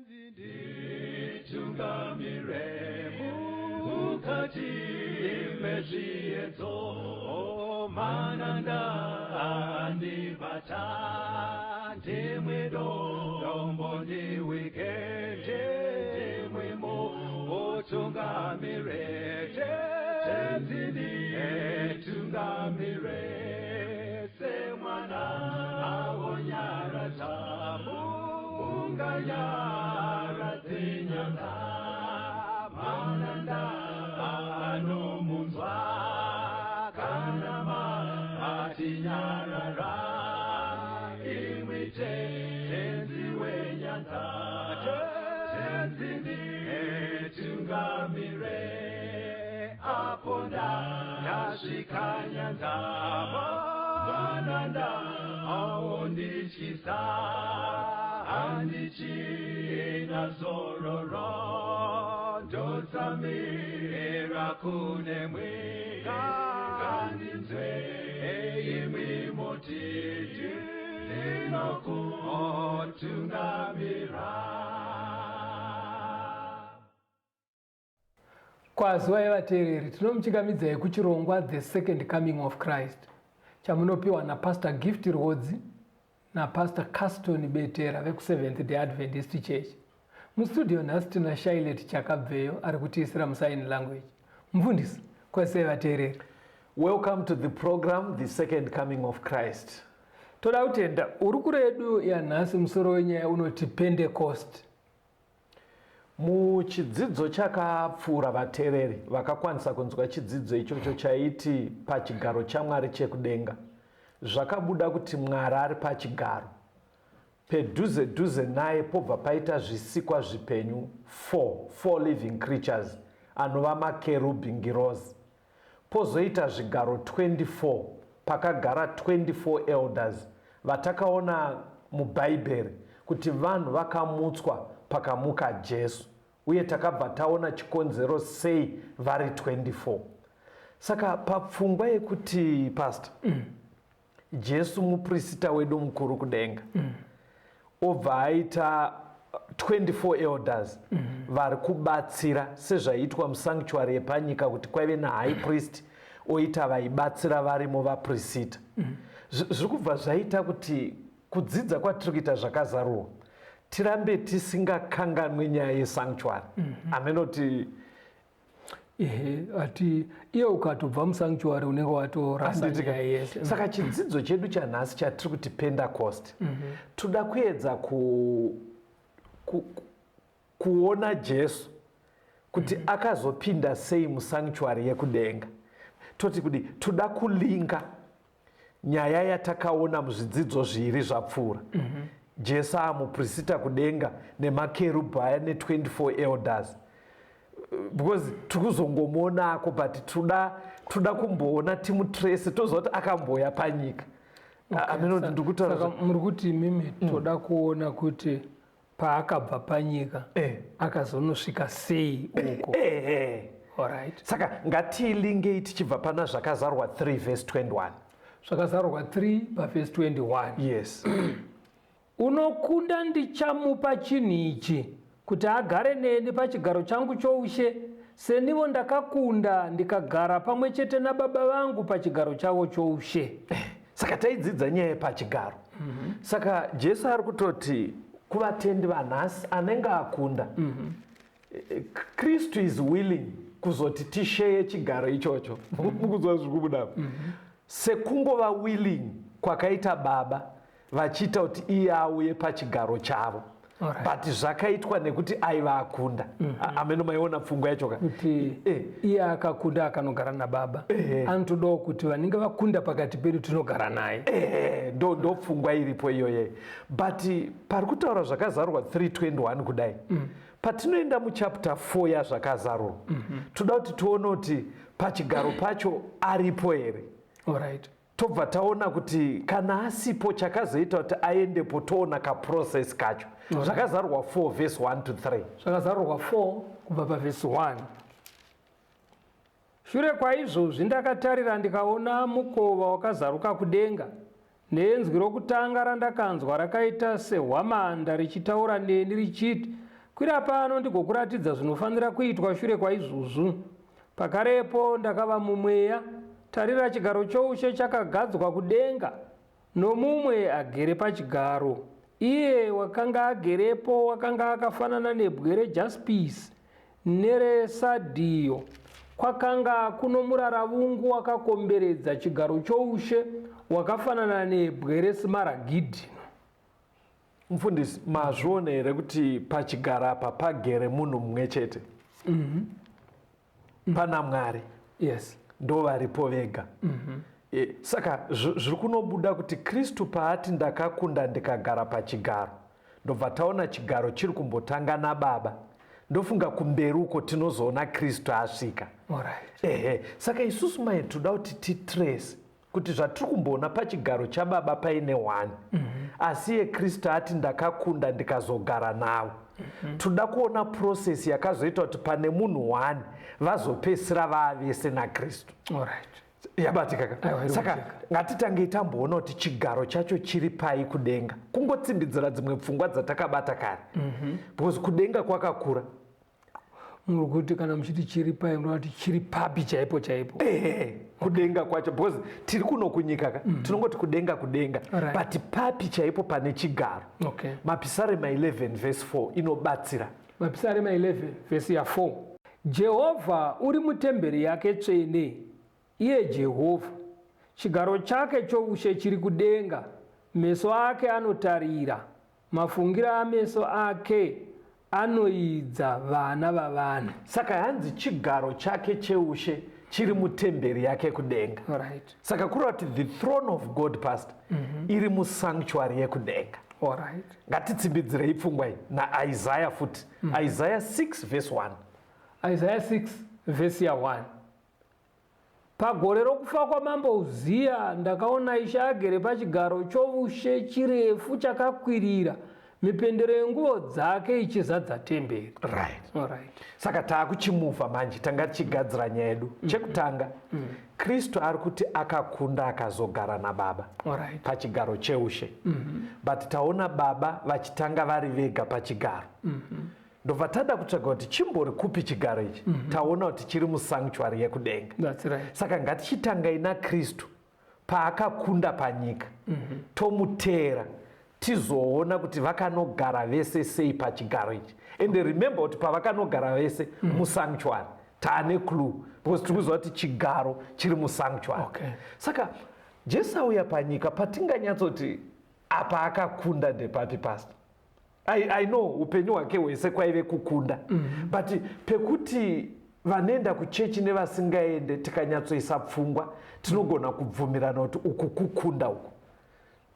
Nditungamire mukati mezviedzo, mananda andibata, ndimwe dombo ndiwike, ndimwe mutungamire, Tenzi nditungamire, semwana awonyaradza munganyaradze nyanga, mananda anomunzwa kana matinyarara, imwi Tenzi wenyanza, Tenzi nditungamire, apo ndasvika nyanza, mananda aondityisa, handichina zororo, ndotsamira kunemwi, ngandinzwe imwi moti ndinokutungamira. Kwaziwai vateereri, tinomuchingamidzai kuchirongwa The Second Coming of Christ chamunopiwa naPastor Gift Rwodzi naPastor Caston Betera vekuSeventh Day Adventist Church. Mustudio nhasi tina Shailet Chakabveyo ari kutiisira musign language. Mufundisi, kwazisai vateereri. Welcome to the program, The Second Coming of Christ. Toda kutenda hurukuro yedu yanhasi, musoro wenyaya unoti Pentecost. Muchidzidzo chakapfuura vateereri vakakwanisa kunzwa chidzidzo ichocho chaiti pachigaro chaMwari chekudenga. Zvakabuda kuti Mwari ari pachigaro. Pedhuze dhuze naye pobva paita zvisikwa zvipenyu 4, four living creatures, anova makerubhi ngirozi. Pozoita zvigaro 24 pakagara 24 elders vatakaona muBhaibheri kuti vanhu vakamutswa pakamuka Jesu uye takabva taona chikonzero sei vari 24. Saka papfungwa yekuti pastor Jesu muprisita wedu mukuru kudenga obva aita 24 elders vari kubatsira sezvaiitwa musanctuary yepanyika kuti kwaive nahigh priest oita vaibatsira varimo vaprisita. Zviri kubva zvaita kuti kudzidza kwatiri kuita zvakazarurwa tirambe tisingakanganwi nyaya yesanctuary. Amenoti Ehe, ati iye ukatobva musanctuary unenge watorasa Handitika. nyaya yese. Saka chidzidzo chedu chanhasi chatiri kuti Pentecost, toda kuedza kuona Jesu kuti akazopinda sei musanctuary yekudenga. Toti kudi toda kulinka nyaya yatakaona muzvidzidzo zviri zvapfuura. Jesu amuPrisita kudenga nemakerubhu aya ne24 elders, because tiri kuzongomuonako, but toda kumboona timutrace, toziva kuti akamboya panyika. Aminoti ndiri kutaura Saka muri kuti mimi toda kuona kuti paakabva panyika akazonosvika sei uko? Alright. Saka ngatiilingei tichibva pana Zvakazarwa 3 verse 21. Zvakazarurwa 3 pavhesi 21. Yes. Unokunda ndichamupa chinhu ichi, kuti agare neni pachigaro changu choushe, senivo ndakakunda ndikagara pamwe chete naBaba vangu pachigaro chavo choushe. Saka taidzidza nyaya yepachigaro. Saka Jesu ari kutoti kuvatendi vanhasi anenge akunda, Kristu is willing kuzoti tisheye chigaro ichocho. Mukuzwa zviri kubuda? Sekungova willing kwakaita Baba vachiita kuti iye auye pachigaro chavo. But zvakaitwa nekuti aiva akunda. Ameno maiona pfungwa yacho ka? Kuti iye akakunda akanogara naBaba, anotodawo kuti vanenge vakunda pakati pedu tinogara naye. Ndo pfungwa iripo iyoye. But pari kutaura Zvakazarurwa 321 kudai, patinoenda muchapter 4 yaZvakazarurwa, toda kuti tione kuti pachigaro pacho aripo here. Tobva taona kuti kana asipo, chakazoita kuti aendepo, toona kaprocess kacho. Zvakazarurwa 4 verse 1 to 3. Zvakazarurwa 4 kubva pavhesi 1. Shure kwaizvozvi ndakatarira ndikaona mukova wakazaruka kudenga, nenzwi rokutanga randakanzwa rakaita sehwamanda richitaura neni richiti, Kwira pano ndigokuratidza zvinofanira kuitwa shure kwaizvozvo. Pakarepo ndakava mumweya, tarira chigaro choushe chakagadzwa kudenga, nomumwe agere pachigaro. Iye wakanga agerepo wakanga akafanana nebwe rejaspisi neresadhiyo. Kwakanga kuno muraravungu wakakomberedza chigaro choushe wakafanana nebwe resimaragidhino. Mufundisi, mazviona here kuti pachigaro apa pagere munhu mumwe chete? Pana Mwari. Yes. Ndo varipo vega. Saka zviri kunobuda kuti Kristu paati ndakakunda ndikagara pachigaro, ndobva taona chigaro chiri kumbotanga naBaba. Ndofunga kumberi uko tinozoona Kristu asvika. Alright. Ehe, saka isusu mai toda kuti titrace kuti zvatiri kumboona pachigaro chababa paine one. Asi iye Kristu ati ndakakunda ndikazogara navo. Toda kuona process yakazoita kuti pane munhu one vazopedzisira vaavese naKristu. Alright. Yabatika ka? Aiwa, iri Saka kubatika. ngatitangei tamboona kuti chigaro chacho chiri pai kudenga. Kungotsimbidzira dzimwe pfungwa dzatakabata kare. Because kudenga kwakakura. Muri kuti kana muchiti chiri pai, munoona kuti chiri papi chaipo chaipo. Ehe, kudenga kwacho, because tiri kuno kunyika ka, tinongoti kudenga kudenga. But papi chaipo pane chigaro. Mapisarema 11 verse 4 inobatsira. Mapisarema 11 verse ya 4. Jehovha uri mutemberi yake tsvene, iye Jehovha. Chigaro chake choushe chiri kudenga, meso ake anotarira, mafungira ameso ake anoidza vana vavanhu. Saka hanzi chigaro chake cheushe chiri mutemberi yake kudenga. Saka kureva kuti the throne of God, Pastor, iri musanctuary yekudenga. Ngatitsimbidzirei pfungwa iyi naIsaiah futi. Isaiah 6 verse 1. Isaiah 6 verse ya 1. Pagore rokufa kwamambo Uziya, ndakaona Ishe agere pachigaro choushe chirefu chakakwirira, mipendero yenguvo dzake ichizadza temberi. Saka taakuchimuvha manje, tanga tichigadzira nyaya yedu. Chekutanga, Kristu ari kuti akakunda akazogara naBaba pachigaro cheushe. But taona Baba vachitanga vari vega pachigaro. Ndobva tada kutsvaga kuti chimbori kupi chigaro ichi. Taona kuti chiri musanctuary yekudenga. That's right. Saka ngatichitangai naKristu paakakunda panyika. Tomuteera tizoona kuti vakanogara vese sei pachigaro ichi. And remember kuti pavakanogara vese musanctuary taane clue, because tiri kuziva kuti chigaro chiri musanctuary. Saka Jesu auya panyika patinganyatsoti apa akakunda ndepapi, Pastor? I know upenyu hwake hwese kwaive kukunda. But pekuti vanoenda kuchechi nevasingaende tikanyatsoisa pfungwa tinogona kubvumirana kuti uku kukunda uku.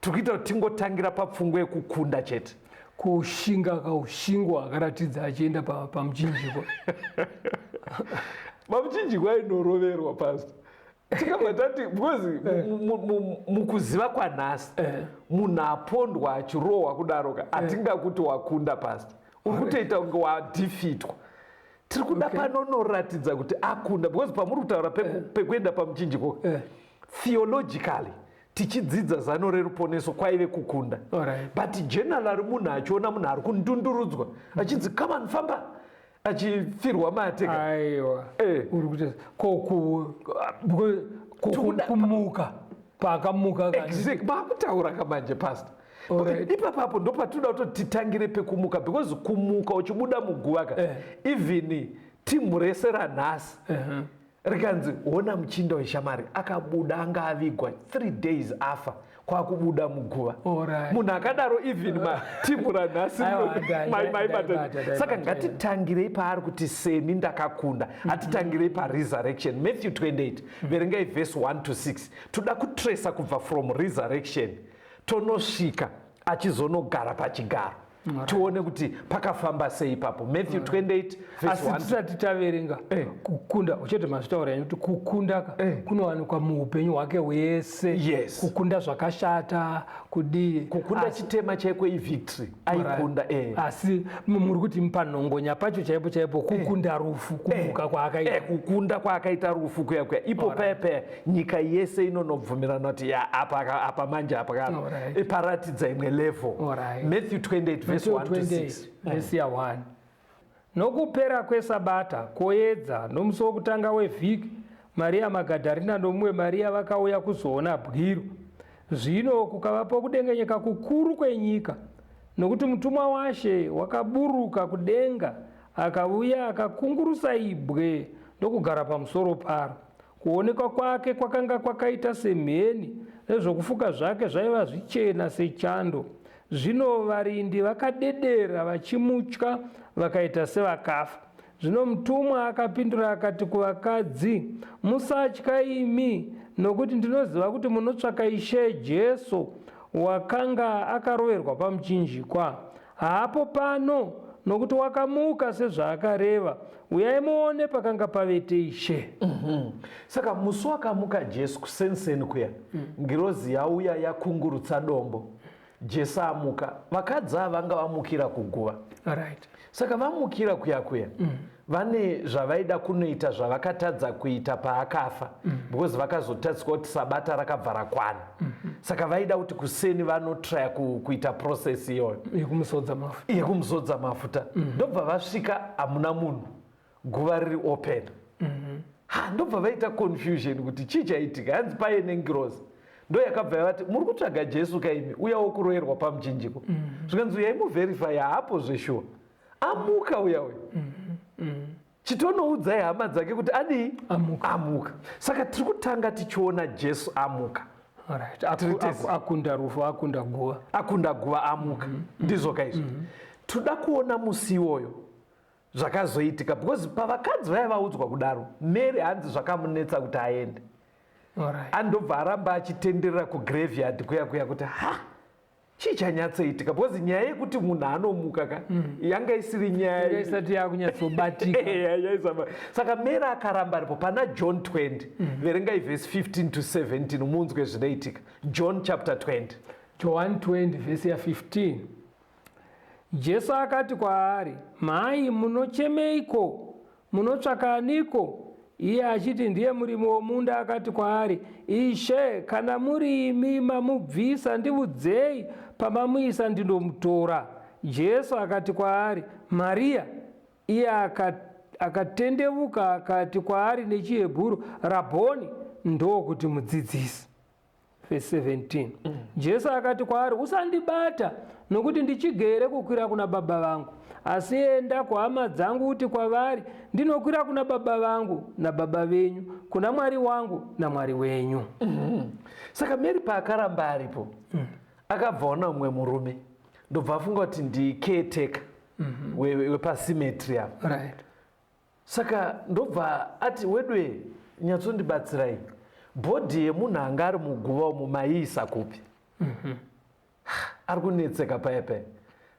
Tiri kuita kuti tingotangira papfungwa yekukunda chete. Kushinga kaushingo akaratidza achienda pamuchinjikwa. Pamuchinjikwa ainoroverwa, Pastor. Tikabva tati because mukuziva kwanhasi munhu apondwa achirohwa kudaroka hatingakuti wakunda, Pastor. Uri kutoita kunge wadefeatwa. Tiri kuda panonoratidza kuti akunda, because pamuri kutaura pekuenda pamuchinjiko, theologically tichidzidza zano reruponeso kwaive kukunda. But generally munhu achiona munhu ari kundundurudzwa achinzi come on famba, achipfirwa mate. Aiwa. Uri kuti ko kumuka paakamuka kani? Exact, makutaura kamanje, Pastor. Ipapapo ndopatinoda kuti titangire pekumuka, because kumuka uchibuda muguva ka, even timu rese ranhasi rikanzi hona muchinda weshamari akabuda, anga avigwa 3 days afa, kwakubuda muguva. Munhu akadaro, even matimu ranhasi Aiwa, maibata. ndaibata, Saka ndaibata, ngatitangirei paari kuti seni ndakakunda. Hatitangirei paresurrection. Matthew 28, verengai verse 1 to 6. Toda kutresa kubva from resurrection tonosvika achizonogara pachigaro, tione kuti pakafamba sei ipapo. Matthew 28 verse Asi 1 tisati taverenga, kukunda uchete mazvitaura henyu kuti kukunda ka kunowanikwa muupenyu hwake hwese. Kukunda zvakashata kudii. Kukunda chitema chaiko ivictory, aikunda. Asi muri kuti mupanhongonya pacho chaipo chaipo kukunda rufu, kumuka kwaakaita. Kukunda kwaakaita rufu kuya kuya ipo paya paya nyika yese inonobvumirana kuti ya apa apa manje apa ka paratidza imwe level. Matthew 28 verse Matthew 1 to 6. 28 verse ya 1. Nokupera kwesabata, kwoedza, nomusi wokutanga wevhiki, Maria Magadharina nomumwe Maria vakauya kuzoona bwiro. Zvino kukavapo kudengenyeka kukuru kwenyika, nokuti mutumwa waShe wakaburuka kudenga akauya akakungurusa ibwe ndokugara pamusoro paro. Kuonekwa kwake kwakanga kwakaita semheni, nezvokufuka zvake zvaiva zvichena sechando. Zvino varindi vakadedera vachimutya, vakaita sevakafa. Zvino mutumwa akapindura akati kuvakadzi, Musatya imi, nokuti ndinoziva kuti munotsvaka Ishe Jesu, wakanga akaroverwa pamuchinjikwa. Haapo pano, nokuti wakamuka sezvaakareva. Uyai muone pakanga pavete Ishe. Saka musi wakamuka Jesu kuseniseni kuya, ngirozi yauya yakungurutsa dombo. Jesu amuka, vakadzi ava vanga vamukira kuguva. Right. Saka vamukira kuya kuya vane zvavaida kunoita zvavakatadza kuita paakafa because vakazotadziswa kuti sabata rakabva rakwana. Saka vaida kuti kuseni vanotraya kuita process iyoyo Yekumuzodza mafuta. Yekumuzodza mafuta. Ndobva vasvika, hamuna munhu, guva riri open. Ha, ndobva vaita confusion kuti chii chaitika. Hanzi paye nengirozi ndo yakabva yavati, "Muri kutsvaga Jesu kaimi, uya wokuroverwa pamuchinjiko." Zvikanzi, "Uyai muverify, haapo zveshuwa, amuka uya uya. Chitonoudzai hama dzake kuti adii?" Amuka. Amuka. Saka tiri kutanga tichiona Jesu amuka. Alright. Tiri tese. Akunda rufu, akunda guva. Akunda guva, amuka. Ndizvo kaizvo. Toda kuona musi iwoyo zvakazoitika, because pavakadzi vaya vaudzwa kudaro, Mary hanzi zvakamunetsa kuti aende. Andobva aramba achitenderera kugraveyard kuya kuya kuti, ha, chii chanyatsoitika? Because nyaya yekuti munhu anomuka ka yanga isiri nyaya Yanga isati yakunyatsobatika. Saka Mary akaramba aripo. Pana John 20, verengai vhesi 15 to 17 munzwe zvinoitika. John chapter 20. John 20 vhesi ya15. Jesu akati kwaari, "Mhai, munochemeiko? Munotsvaka aniko?" Iye achiti ndiye murimi womunda akati kwaari, "Ishe, kana muri imi mamubvisa, ndiudzei pamamuisa ndindomutora." Jesu akati kwaari, "Mariya." Iye akatendevuka akati kwaari nechiHebhuru, "Rabhoni," ndokuti mudzidzisi. Verse 17. Jesu akati kwaari, "Usandibata, nokuti ndichigere kukwira kuna Baba vangu. Asi enda kuhama dzangu uti kwavari, ndinokwira kuna Baba vangu naBaba venyu, kuna Mwari wangu naMwari wenyu." Saka Mary paakaramba aripo, akabva ona mumwe murume, ndobva afunga kuti ndicaretaker wepacemetery apa. Saka ndobva ati, "Wedwe, nyatsondibatsirai, body yemunhu anga ari muguva umu maiisa kupi?" Ari kunetseka paya paya.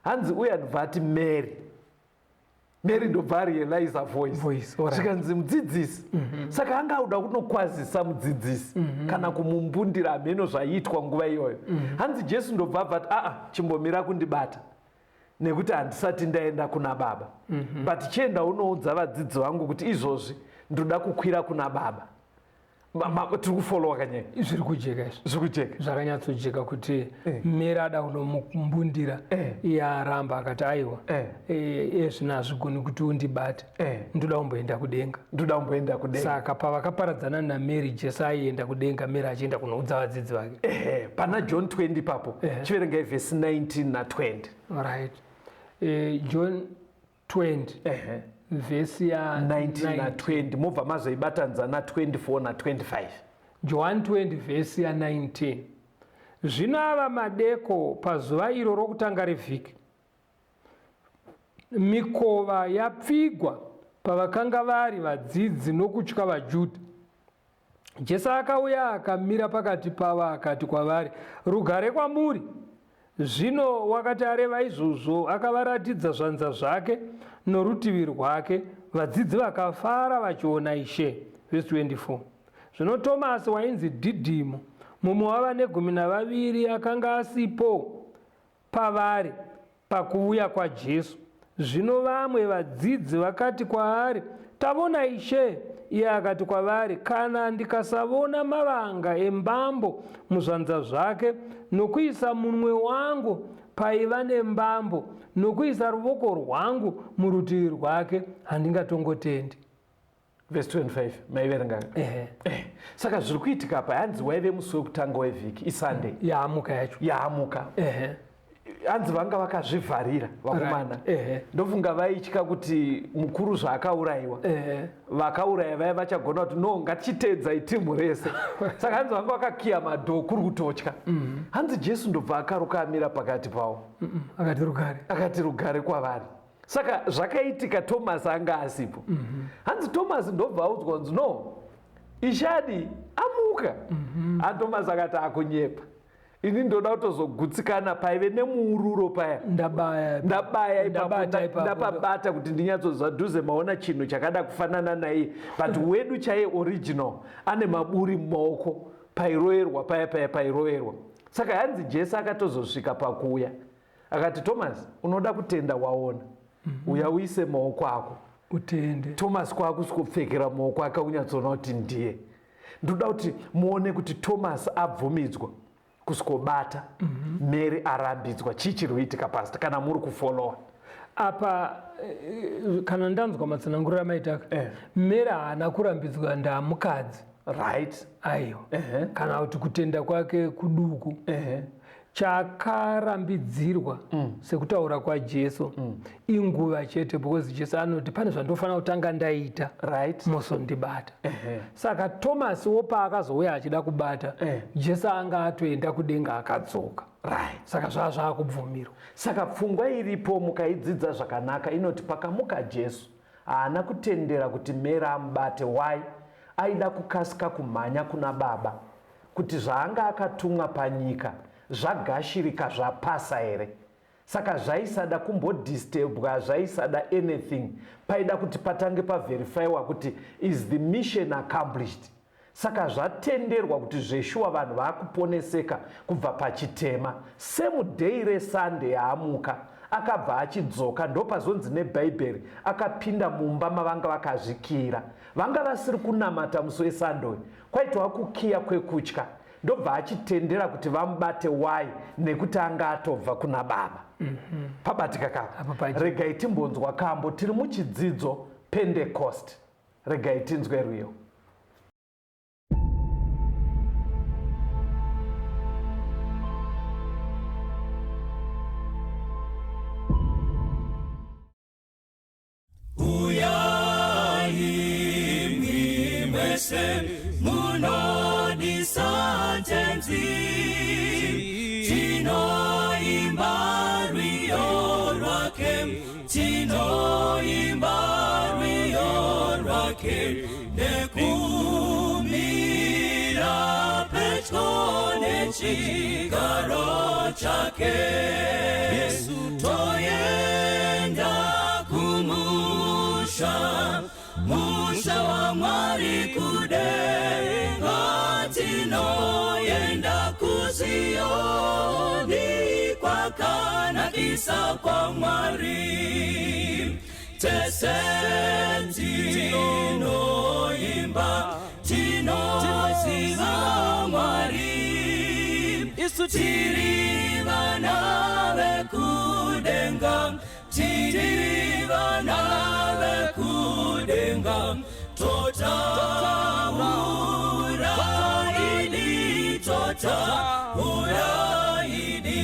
Hanzi uya ndobva ati, "Mary, Mary." Ndobva arealiza voice. Voice, alright. Zvikanzi, "Mudzidzisi." Saka anga auda kunokwazisa mudzidzisi kana kumumbundira, hameno zvaiitwa nguva iyoyo. Hanzi Jesu ndobva abva ati, "Aa, chimbomira kundibata, nekuti handisati ndaenda kuna Baba. But chienda unoudza vadzidzi vangu kuti izvozvi ndoda kukwira kuna Baba." Tiri kufollowa kanyaya? Zviri kujeka izvi. Zviri kujeka. Zvakanyatsojeka kuti Mary ada kunomumbundira, iye aramba akati, "Aiwa, ezvino hazvigoni kuti undibate. Ndoda kumboenda kudenga." Ndoda kumboenda kudenga. Saka pavakaparadzana naMary, Jesu aienda kudenga, Mary achienda kunoudza vadzidzi vake. Ehe, pana John 20 papo, chiverengai vhesi 19 na20. Right, John 20, vhesi ya 19 na20, mobva mazoibatanidza na24 na25. John 20 vhesi ya19. Zvino ava madeko pazuva iro rokutanga revhiki, mikova yapfigwa pavakanga vari vadzidzi nokutya vaJudha, Jesu akauya akamira pakati pavo akati kwavari, "Rugare kwamuri." Zvino wakati areva izvozvo, akavaratidza zvanza zvake norutivi rwake. Vadzidzi vakafara vachiona Ishe. Vhesi 24. Zvino Tomasi, wainzi Dhidhimo, mumwe wavane 12, akanga asipo pavari pakuuya kwaJesu. Zvino vamwe vadzidzi vakati kwaari, "Tavona Ishe." Iye akati kwavari, "Kana ndikasavona mavanga embambo muzvanza zvake, nokuisa munwe wangu paiva nembambo nokuisa ruvoko rwangu murutivi rwake, handingatongotendi. Vhesi 25 maiverenga? Ehe. Saka zviri kuitika apa, hanzi waive musi wekutanga wevhiki, iSunday. Yaamuka yacho. Yaamuka. Hanzi vanga vakazvivharira vakomana. Right. Ehe. Ndofunga vaitya kuti mukuru zvaakaurayiwa, vakauraya vaya vachagona kuti no, ngatichiteedzai timu rese. Saka hanzi vanga vakakiya madoor, kuri kutotya. Hanzi Jesu ndobva akaruka amira pakati pavo. Akati rugare. Akati rugare kwavari. Saka zvakaitika, Thomas anga asipo. Hanzi Thomas ndobva audzwa kunzi no, ishadi amuka. Thomas akati akunyepa, ini ndoda kutozogutsikana paive nemuururo paya. Ndabaya. Ndabaya ipapo. Ndabata ipapo. Ndapabata kuti ndinyatsoziva dhuze maona chinhu chakada kufanana naiye, but wedu chaiye original ane maburi mumaoko pairoverwa paya paya pairoverwa. Saka hanzi Jesu akatozosvika pakuuya akati, "Thomas, unoda kutenda waona, uya uise maoko ako." Utende. Thomas kwakusvikopfekera maoko ake kunyatsoona kuti ndiye. Ndoda kuti muone kuti Thomas abvumidzwa kusvikobata, Mary arambidzwa. Chii chiri kuitika, pastor, kana muri kufollowa? Apa kana ndanzwa matsananguriro amaitaka, Mary haana kurambidzwa ndamukadzi. Aiwa. Kana kuti kutenda kwake kuduku. Chakarambidzirwa, sekutaura kwaJesu, inguva chete, because Jesu anoti pane zvandofanira kutanga ndaita, mozondibata. Saka Thomas wopaakazouya achida kubata, Jesu anga atoenda kudenga akadzoka. Saka zvaa zvaakubvumirwa. Saka pfungwa iripo, mukaidzidza zvakanaka, inoti pakamuka Jesu haana kutendera kuti Mary amubate. Why? Aida kukasika kumhanya kuna Baba kuti zvaanga akatumwa panyika zvagashirika, zvapasa here. Saka zvaisada kumbodisturbwa, zvaisada anything. Paida kuti patange paverifyiwa kuti is the mission accomplished. Saka zvatenderwa kuti zveshuwa vanhu vaakuponeseka kubva pachitema. Same day reSunday yaamuka, akabva achidzoka. Ndopazonzi neBhaibheri akapinda mumba mavanga vakazvikira. Vanga vasiri kunamata musi weSunday, kwaitwa kukiya kwekutya. Ndobva achitendera kuti vamubate. Why? Nekuti anga atobva kuna Baba. Pabatika Apo kapa? pachi. Regai timbonzwa kambo. Tiri muchidzidzo Pentecost. Regai tinzwe rwiyo. Uyai mwese munodisa Tenzi, tinoimba rwiyo rwake, tinoimba rwiyo rwake, nekumira pedyo nechigaro chake. Yesu, toenda kumusha, musha waMwari kudenga, tinoenda kuZiyoni kwakanakisa kwaMwari. Tese tinoimba, tinoziva Mwari, tiri vana vekudenga, tiri vana vekudenga, totaura idi, totaura idi,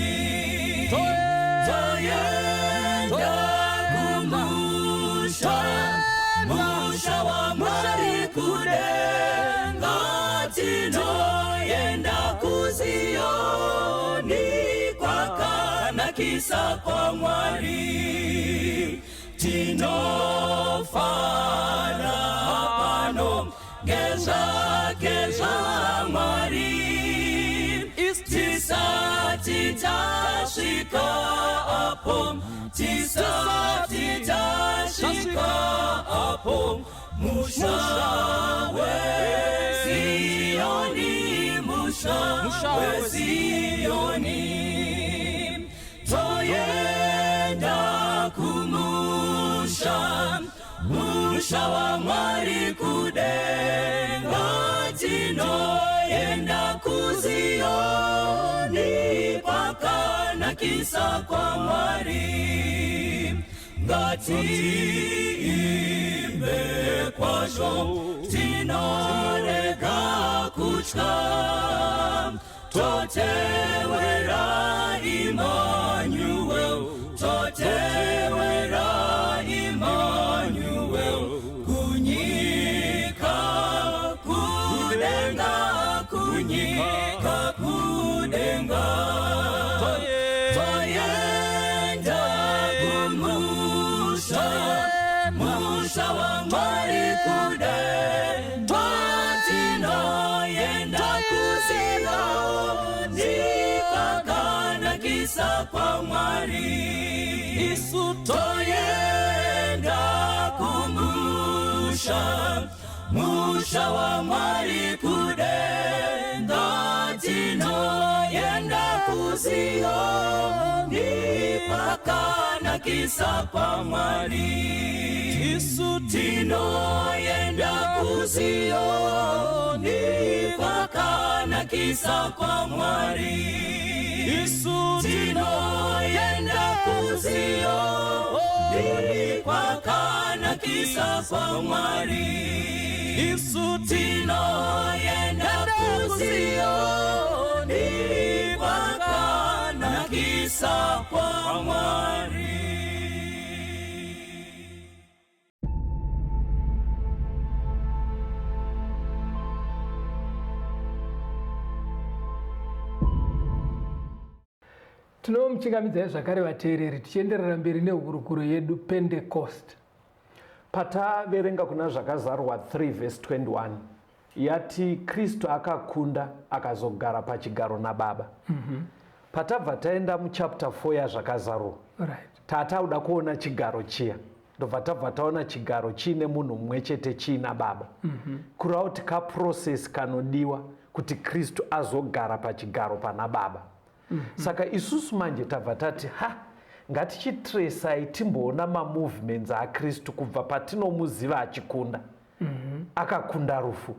toenda kumusha, musha waMwari kudenga, tinoenda kuZiyoni kwakanakisa kwaMwari. Tinofara pano ngezvake zvaMwari, tisati tasvika apo, tisati tasvika apo, musha weZiyoni, musha weZiyoni, toenda kumusha, musha waMwari kudenga, tinoenda kuZiyoni kwakanakisa. kwakanakisa kwaMwari. Ngatiimbe kwazvo, tinorega kutya, totewera Emmanuel, totewera Emmanuel, kunyika kudenga, kunyika kudenga. Toyenda kumusha, musha waMwari kudenga. Tinoyenda kuZioni kwakanakisa kwaMwari. Isu toyenda kumusha, musha waMwari kudenga. Tinoyenda kuZioni kwakanakisa kwaMwari. Isu tinoyenda kuZioni kwakanakisa kwaMwari. Isu tinoyenda kuZioni kwakanakisa kwaMwari. Isu tinoyenda kuZioni kwakanakisa kwaMwari. Tinomuchingamidzai zvakare vateereri, tichienderera mberi nehurukuro yedu Pentecost. Pataverenga kuna Zvakazarurwa 3 vhesi 21, yati Kristu akakunda akazogara pachigaro naBaba. Patabva taenda muchapter 4 yaZvakazarurwa, tatauda kuona chigaro chiya, ndobva tabva taona chigaro chiine munhu mumwe chete chiina Baba. Kureva kuti kaprocess kanodiwa kuti Kristu azogara pachigaro pana Baba. Saka isusu manje tabva tati, ha, ngatichitresai timboona mamovements aKristu kubva patinomuziva achikunda. Akakunda rufu.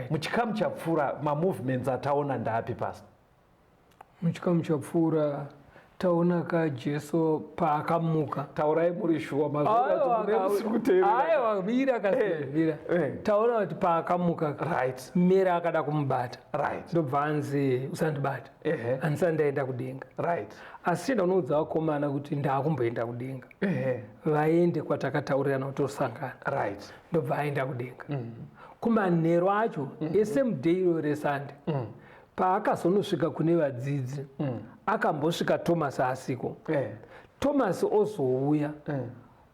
Muchikamu chapfuura, mamovements ataona ndaapi, pasi? Muchikamu chapfuura taona ka Jesu paakamuka. Taurai muri shuwa, mazuva. Aiwa, mira akasivira. Taona kuti paakamuka, Mary akada kumubata, ndobva anzi, "Usandibata, handisati ndaenda kudenga." Asi chienda unoudza vakomana kuti ndaakumboenda kudenga, vaende kwatakataurirana kutosangana. Ndobva aenda kudenga. Kumanheru acho esame day iro reSunday, paakazonosvika kune vadzidzi, akambosvika Thomas asiko. Thomas ozouya,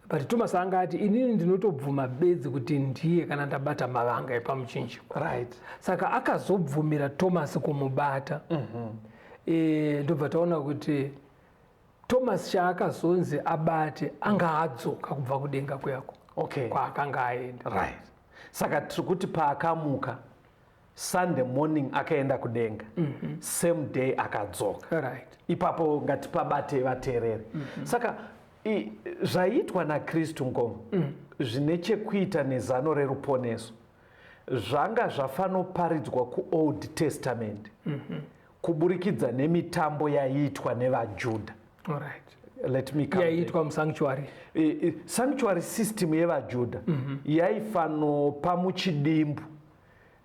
but Thomas anga ati, "Inini ndinotobvuma bedzi kuti ndiye kana ndabata mavanga epamuchinjikwa." Saka akazobvumira Thomas kumubata. Ndobva taona kuti Thomas chaakazonzi abate anga adzoka kubva kudenga kuyako kwaakanga aenda. Right, saka tiri kuti paakamuka Sunday morning akaenda kudenga, same day akadzoka. Ipapo ngatipabate vateerere. Saka zvaiitwa naKristu, ngoma, zvine chekuita nezano reruponeso zvanga zvafanoparidzwa kuOld Testament kuburikidza nemitambo yaiitwa nevaJudha. Let me come there. Yaiitwa musanctuary. Sanctuary system yevaJudha yaifanopa muchidimbu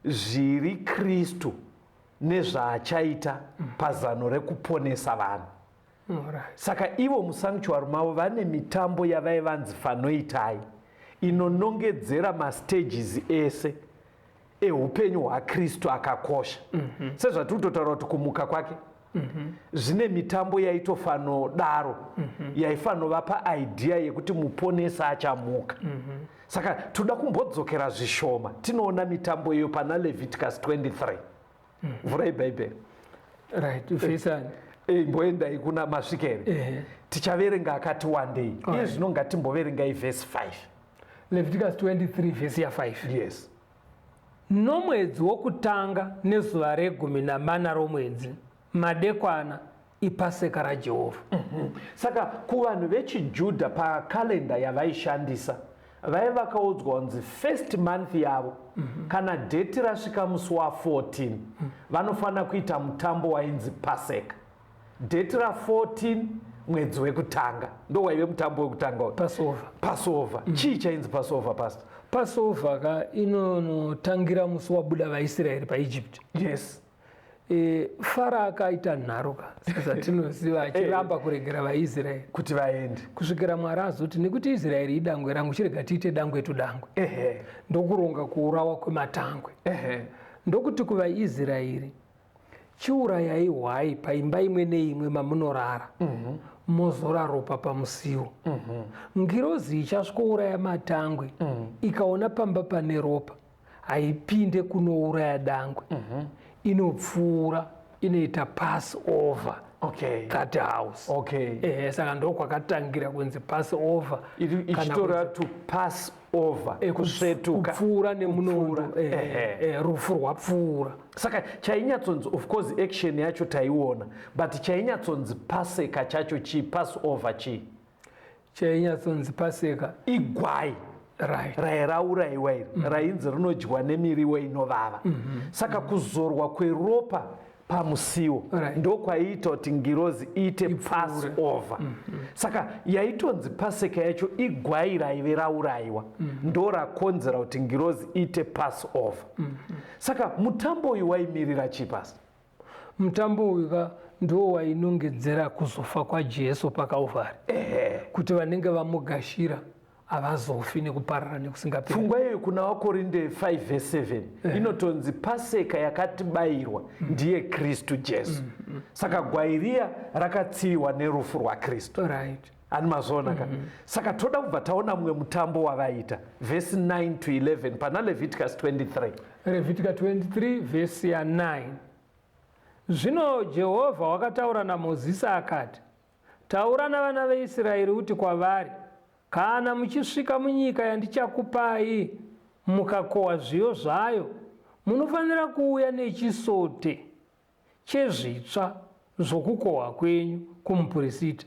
zviri Kristu nezvaachaita pazano rekuponesa vanhu. Saka ivo musanctuary mavo vane mitambo yavaivanzi fanoitai, inonongedzera mastages ese eupenyu hwaKristu akakosha, sezvatiri kutotaura kuti kumuka kwake zvine mitambo yaitofanodaro, yaifanovapa idea yekuti muponesi achamuka. Saka toda kumbodzokera zvishoma tinoona mitambo iyo pana Leviticus 23. Vhurai Bhaibheri. Right, vesani? Imboendai kuna masvikere. Tichaverenga akati wandei iye zvino. Ngatimboverengai vhesi 5. Leviticus 23 vhesi ya5. Yes. Nomwedzi wokutanga, nezuva re14 romwedzi, madekwana, ipaseka raJehovha. Saka kuvanhu vechiJudha, pakalenda yavaishandisa, vaiva vakaudzwa kunzi first month yavo, kana date rasvika musi wa14, vanofanira kuita mutambo wainzi Paseka. Date ra14 mwedzi wekutanga ndo waive mutambo wekutanga uyu. Passover. Passover. Chii chainzi Passover, Pastor? Passover ka inonotangira musi wabuda vaIsraeri paEgypt. Faro akaita nharo ka, sezvatinoziva, achiramba kuregera vaIsraeri kuti vaende, kusvikira Mwari azoti, "Nekuti Israeri idangwe rangu, chirega tiite dangwe tudangwe." Ndokuronga kuurawa kwematangwe. Ndokuti kuvaIsraeri, "Chiurayai hwai paimba imwe neimwe mamunorara, mozora ropa pamusiwo. Ngirozi ichasvikouraya matangwe ikaona pamba pane ropa, haipinde kunouraya dangwe, inopfuura, inoita pass over that house." Saka ndokwakatangira kunzi pass over. Ichitora to pass over, kusvetuka. Kupfuura nemunondo. Kupfuura. Rufu rwapfuura. Saka chainyatsonzi, of course action yacho taiona, but chainyatsonzi paseka chacho chii? Pass over chii? Chainyatsonzi paseka? Igwai rairaurayiwa iri, rainzi rinodyiwa nemiriwo inovava. Saka kuzorwa kweropa pamusiwo ndokwaiita kuti ngirozi iite pass over. Saka yaitonzi paseka yacho igwai raive raurayiwa, ndo rakonzera kuti ngirozi iite pass over. Saka mutambo uyu waimirira chii, Pastor? Mutambo uyu ka ndo wainongedzera kuzofa kwaJesu paKalvari, kuti vanenge vamugashira havazofi nekuparara nekusingaperi. Pfungwa iyoyo kuna vaKorinde 5 vhesi 7 inotonzi paseka yakatibayirwa ndiye Kristu Jesu. Saka gwai riya rakatsiviwa nerufu rwaKristu. Ani mazvoona ka? Saka toda kubva taona mumwe mutambo wavaita, vhesi 9 to 11 pana Leviticus 23. Levitica 23 vhesi ya9. Zvino Jehovha wakataura naMozisi akati, "Taura navana veIsraeri uti kwavari, 'Kana muchisvika munyika yandichakupai, mukakohwa zviyo zvayo, munofanira kuuya nechisote chezvitsva zvokukohwa kwenyu kumupurisita.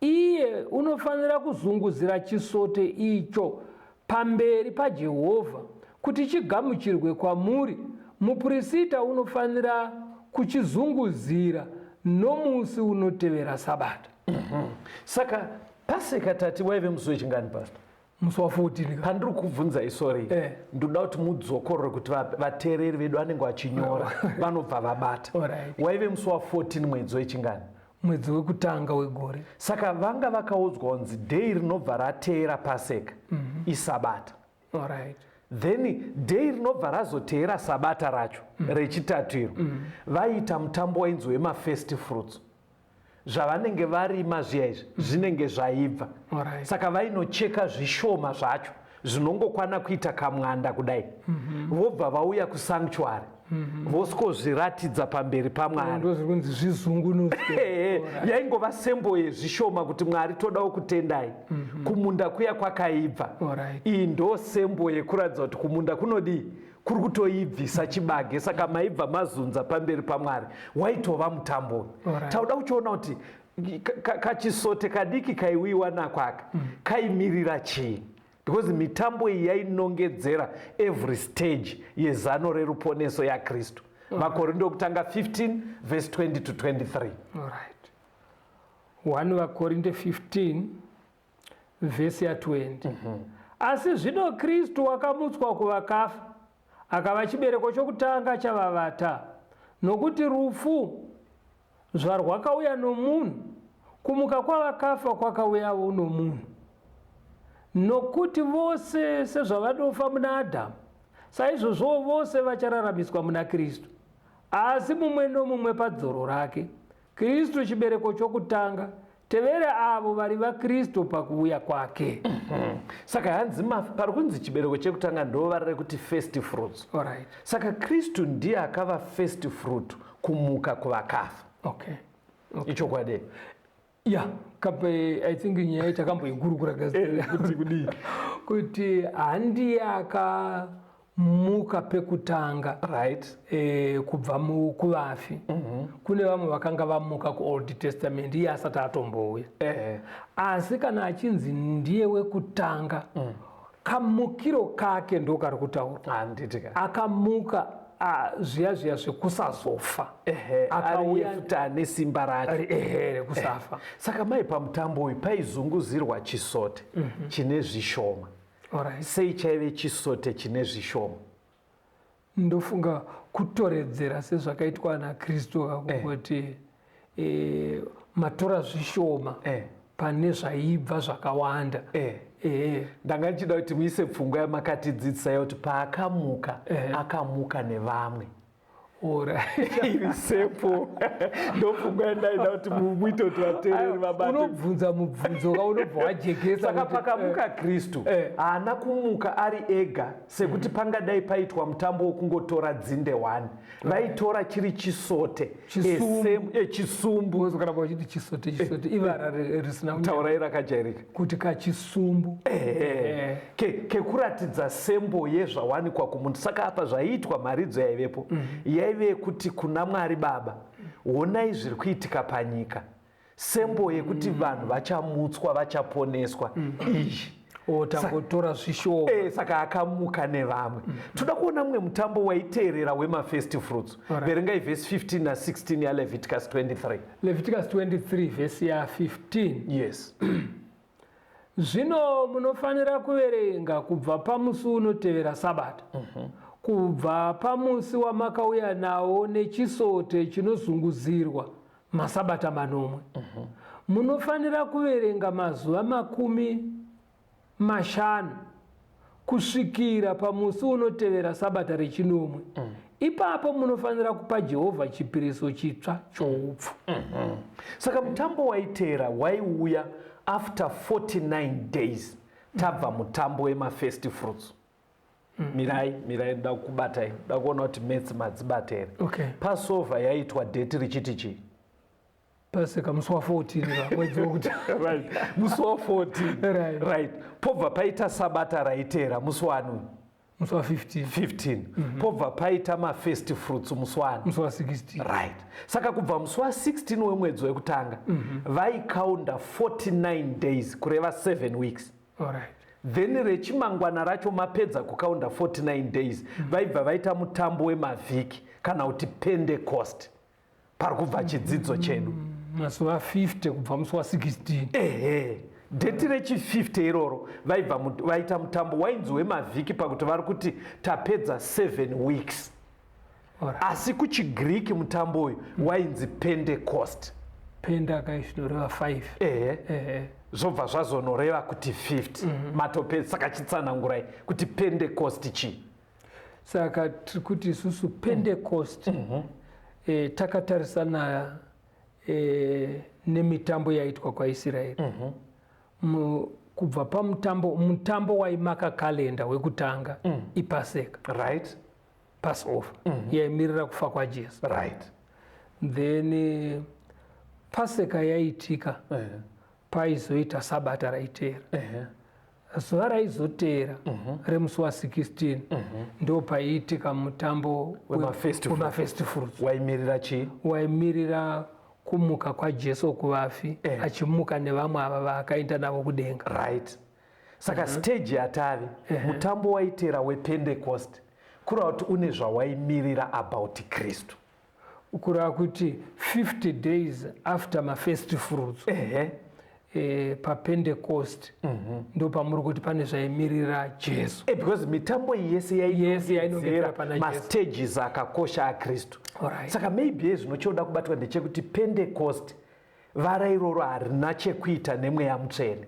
Iye unofanira kuzunguzira chisote icho pamberi paJehovha kuti chigamuchirwe kwamuri. Mupurisita unofanira kuchizunguzira nomusi unotevera Sabata." Saka paseka tati waive musi wechingani, Pastor? Musi wa14. Pandiri kubvunzai, sorry, ndoda kuti mudzokorore kuti vateereri vedu vanenge vachinyora vanobva vabata. Waive musi wa14 mwedzi wechingani? Mwedzi wekutanga wegore. Saka vanga vakaudzwa kunzi day rinobva rateera paseka isabata. Then day rinobva razoteera sabata racho rechitatu iro, vaiita mutambo wainzi wemafirst fruits. Zvavanenge varima zviya izvi zvinenge zvaibva. Saka vainocheka zvishoma zvacho zvinongokwana kuita kamwanda kudai, vobva vauya kusanctuary, voskozviratidza pamberi paMwari. Ndozviri kunzi zvizungunutswe. Ehe, yaingova symbol yezvishoma kuti, "Mwari, todawo kutendai, kumunda kuya kwakaibva." Iyi ndo symbol yekuratidza kuti kumunda kunodii, kuri kutoibvisa chibage. Saka maibva mazunza pamberi paMwari, waitova mutambo uyu. Tauda kuchiona kuti kachisote kadiki kaiwiwa nako aka kaimirira chii, because mitambo iyi yainongedzera every stage yezano reruponeso yaKristu. VaKorindo kutanga 15 verse 20 to 23. Alright. 1 vaKorinte 15 vhesi ya20. "Asi zvino Kristu wakamutswa kuvakafa, akava chibereko chokutanga chavavata. Nokuti rufu zvarwakauya nomunhu, kumuka kwavakafa kwakauyawo nomunhu. Nokuti vose sezvavanofa muna Adhamu, saizvozvowo vose vachararamiswa muna Kristu. Asi mumwe nomumwe padzoro rake: Kristu chibereko chokutanga, tevere avo vari vaKristu pakuuya kwake." Saka hanzi pari kunzi chibereko chekutanga ndo vara rekuti first fruits. Saka Kristu ndiye akava first fruit kumuka kuvakafa. Ichokwadi? Ya, kape I think nyaya takamboikurukura. Kuti kudii? Kuti handiye akamuka pekutanga kubva kuvafi. Kune vamwe vakanga vamuka kuOld Testament iye asati atombouya. Asi kana achinzi ndiye wekutanga, kamukiro kake ndo kari kutaurwa. Handiti ka? Akamuka. zviya zviya zvekusazofa. Ehe, Akauya- ari futi ane simba racho. Ari ehe rekusafa. Saka mai, pamutambo uyu paizunguzirwa chisote chine zvishoma. Alright. Sei chaive chisote chine zvishoma? Ndofunga kutoredzera sezvakaitwa naKristu kakungoti matora zvishoma pane zvaibva zvakawanda. Ndanga ndichida kuti muise pfungwa yamakatidzidzisa yekuti paakamuka, akamuka nevamwe. Iri sepo ndopfungwa yandaida kuti muite kuti vateereri vabate. Unobvunza mubvunzo ka, unobva wajekesa Saka kuti, pakamuka Kristu, haana kumuka ari ega, sekuti pangadai paitwa mutambo wokungotora dzinde 1. Vaitora chiri chisote. Chisumbu. Chisumbu. Because kana vachiti chisote, chisote ivara risina Taurai rakajairika. Kuti kachisumbu. Kekuratidza sembo yezvawanikwa kumunhu. Saka apa zvaiitwa, mharidzo yaivepo yaive yekuti kuna Mwari Baba, honai zviri kuitika panyika, sembo yekuti vanhu vachamutswa, vachaponeswa iyi. O, tangotora zvishoma. Saka akamuka nevamwe. Toda kuona mumwe mutambo waiteerera wemafirst fruits. Verengai vhesi 15 na16 yaLeviticus 23. Leviticus 23 vhesi ya15. Yes. Zvino munofanira kuverenga kubva pamusi unotevera Sabata, kubva pamusi wamakauya nawo nechisote chinozunguzirwa, masabata 7. Munofanira kuverenga mazuva 50 kusvikira pamusi unotevera Sabata rechinomwe. Ipapo munofanira kupa Jehovha chipiriso chitsva choupfu. Saka mutambo waiteera waiuya after 49 days tabva mutambo wemafirst fruits. Mirai, mirai, ndoda kubatai, ndoda kuona kuti maths madzibata here. Okay. Passover yaitwa date richiti chii? Paseka musi wa14 mwedzi wekuti Right, musi wa14. Right, pobva paita Sabata raiteera musi wani? Musi wa15. 15. Pobva paita mafirst fruits musi wani? Musi wa16. Right, saka kubva musi wa16 wemwedzi wekutanga vaikaunda 49 days, kureva 7 weeks. Then rechimangwana racho, mapedza kukaunda 49 days, vaibva vaita mutambo wemavhiki kana kuti Pentecost, pari kubva chidzidzo chedu. Mazuva 50 kubva musi wa16. Ehe, date rechi50 iroro vaibva vaita mutambo wainzi wemavhiki, pakuti vari kuti tapedza 7 weeks. Asi kuchiGiriki mutambo uyu wainzi Pentecost. Penta zvinoreva 5. Ehe. Zvobva zvazonoreva kuti 50 matopedza. Saka chitsanangurai kuti Pentecost chii. Saka tiri kuti isusu Pentecost, takatarisana nemitambo yaitwa kwaIsraeri. Kubva pamutambo, mutambo waimaka kalenda wekutanga iPaseka. Passover yaimirira kufa kwaJesu. Then Paseka yaitika, paizoita Sabata raiteera. Zuva raizoteera remusi wa16 ndo paiitika mutambo wemafirst fruits. Wemafirst fruits. Waimirira chii? Waimirira kumuka kwaJesu kuvafi, achimuka nevamwe ava vaakaenda navo kudenga. Right, saka stage yatave, mutambo waiteera wePentecost, kureva kuti une zvawaimirira about Kristu. Kureva kuti 50 days after mafirst fruits, paPentecost ndo pamuri kuti pane zvaimirira Jesu. Because mitambo iyi yese Yese yainongedzera pana Jesu. Mastages akakosha aKristu. Saka maybe yezvino choda kubatwa ndechekuti Pentecost, vara iroro harina chekuita nemweya mutsvene,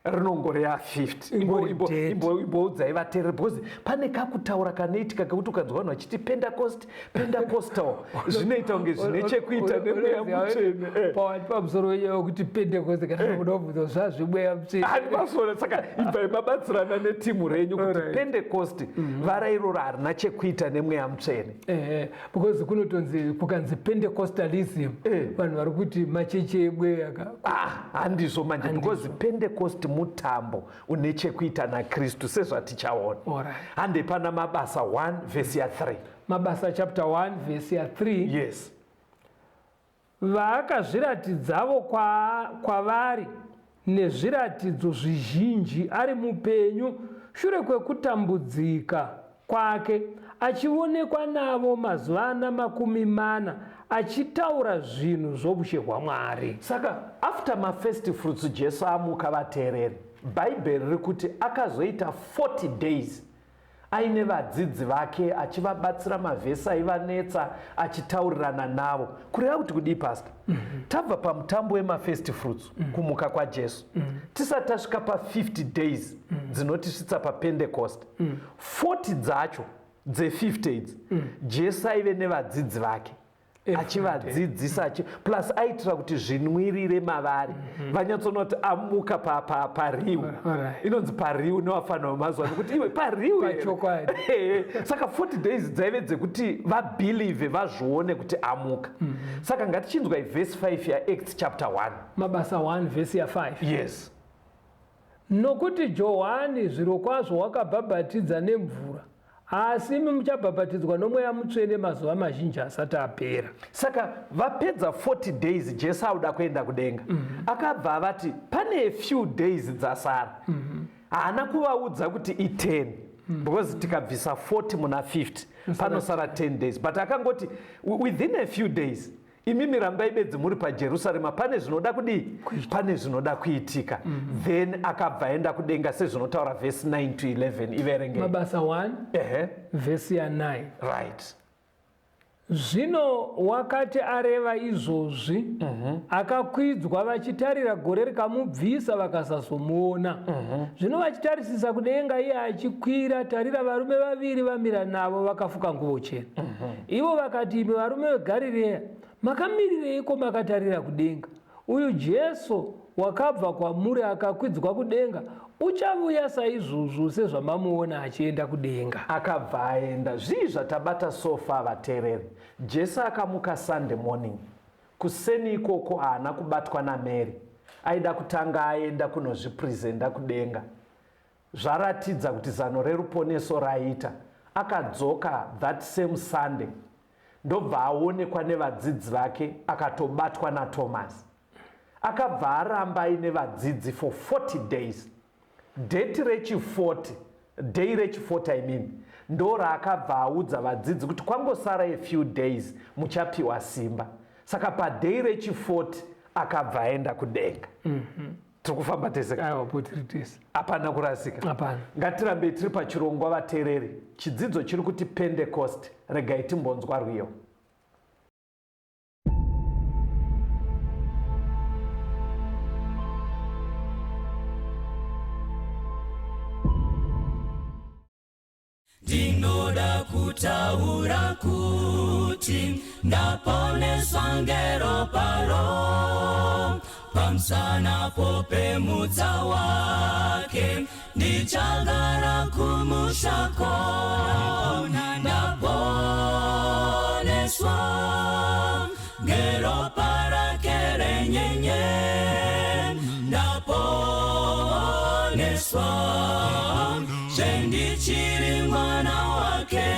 rinongoreva 50. Ingori date. Imboudzai vateereri, because pane kakutaura kanoitika kekuti ukanzwa vanhu vachiti Pentecost, Pentecostal, zvinoita kunge zvine chekuita nemweya mutsvene. Pawati pamusoro wenyaya wekuti Pentecost, kana kuda kubvunza zvazvimweya mutsvene. Handipasona. Saka ibvai mabatsirana netimu renyu kuti Pentecost, vara iroro harina chekuita nemweya mutsvene. Ehe, because kunotonzi kukanzi Pentecostalism, vanhu vari kuti machechi emweya ka. Ah, handizvo manje, because Pentecost mutambo une chekuita naKristu, sezvatichaona. Hande pana Mabasa 1 vhesi ya3. Mabasa chapter 1 vhesi ya3. Yes. Vaakazviratidzavo kwavari nezviratidzo zvizhinji ari mupenyu shure kwekutambudzika kwake. achionekwa navo mazuva ana 40, achitaura zvinhu zvovushe hwaMwari. Saka after mafirst fruits, Jesu amuka, vateereri, Bhaibheri riri kuti akazoita 40 days aine vadzidzi vake, achivabatsira mavhesi aivanetsa, achitaurirana navo. Kureva kuti kudii, pastor? Tabva pamutambo wemafirst fruits, kumuka kwaJesu, tisati tasvika pa50 days dzinotisvitsa paPentecost, 40 dzacho dze50 idzi, Jesu aive nevadzidzi vake achivadzidzisa, plus aitira kuti zvinwirire mavari, vanyatsoona kuti amuka pariu. Inonzi pariu nevafanira vemazuva, nekuti iwe pariu here? Pachokwadi. Saka 40 days dzaive dzekuti vabelieve, vazvione kuti amuka. Saka ngatichinzwai vhesi 5 yaActs chapter 1. Mabasa 1 vhesi ya5. Yes. Nokuti Johani zvirokwazvo wakabhabhatidza nemvura, asi imi muchabhabhatidzwa noMweya Mutsvene mazuva mazhinji asati apera. Saka vapedza 40 days, Jesu auda kuenda kudenga, akabva avati pane a few days dzasara. Haana kuvaudza kuti i10, because tikabvisa 40 muna 50 panosara 10 days, but akangoti within a few days, imimi rambai bedzi muri paJerusarema, pane zvinoda kudii, pane zvinoda kuitika. Then akabva aenda kudenga sezvinotaura vhesi 9 to 11. Iverengei. Mabasa 1, vhesi ya9. Right. Zvino wakati areva izvozvi, akakwidzwa vachitarira, gore rikamubvisa, vakasazomuona. Zvino vachitarisisa kudenga iye achikwira, tarira, varume vaviri vamira navo vakafuka nguvo chena. Ivo vakati, "Imi varume veGarireya, makamirireiko makatarira kudenga? Uyu Jesu wakabva kwamuri akakwidzwa kudenga uchavuya saizvozvo sezvamamuona achienda kudenga." Akabva aenda. Zvii zvatabata so far, vateereri? Jesu akamuka Sunday morning kuseni ikoko. Haana kubatwa naMary. Aida kutanga aenda kunozvipresenta kudenga, zvaratidza kuti zano reruponeso raita. Akadzoka that same Sunday, ndobva aonekwa nevadzidzi vake, akatobatwa naThomas. Akabva aramba aine vadzidzi for 40 days. Date rechi40, day rechi40 I mean, ndo raakabva audza vadzidzi kuti kwangosara a few days muchapiwa simba. Saka paday rechi40 akabva aenda kudenga. Tiri kufamba tese? Aiwa, po tiri tese. Hapana kurasika? Hapana. Ngatirambei tiri pachirongwa, vateereri. Chidzidzo chiri kuti Pentecost. Regai timbonzwa rwiyo. Ndinoda kutaura kuti ndaponeswa ngeropa, pamusana popemutsa wake ndichagara kumushako. Ndaponeswa ngeropa rake renyenye, ndaponeswa zvendichiri mwana wake.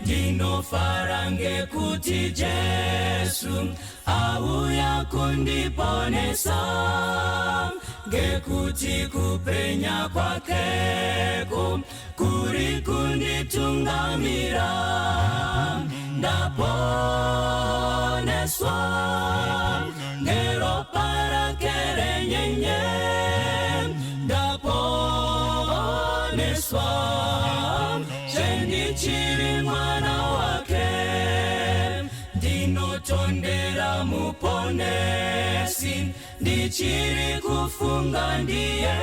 Ndinofara ngekuti Jesu auya kundiponesa, ngekuti kupenya kwakeko kuri kunditungamira. Ndaponeswa ngeropa rake renyenye, ndaponeswa zvendichiri mwana wake. Ndinotondera Muponesi, ndichiri kufunga ndiye,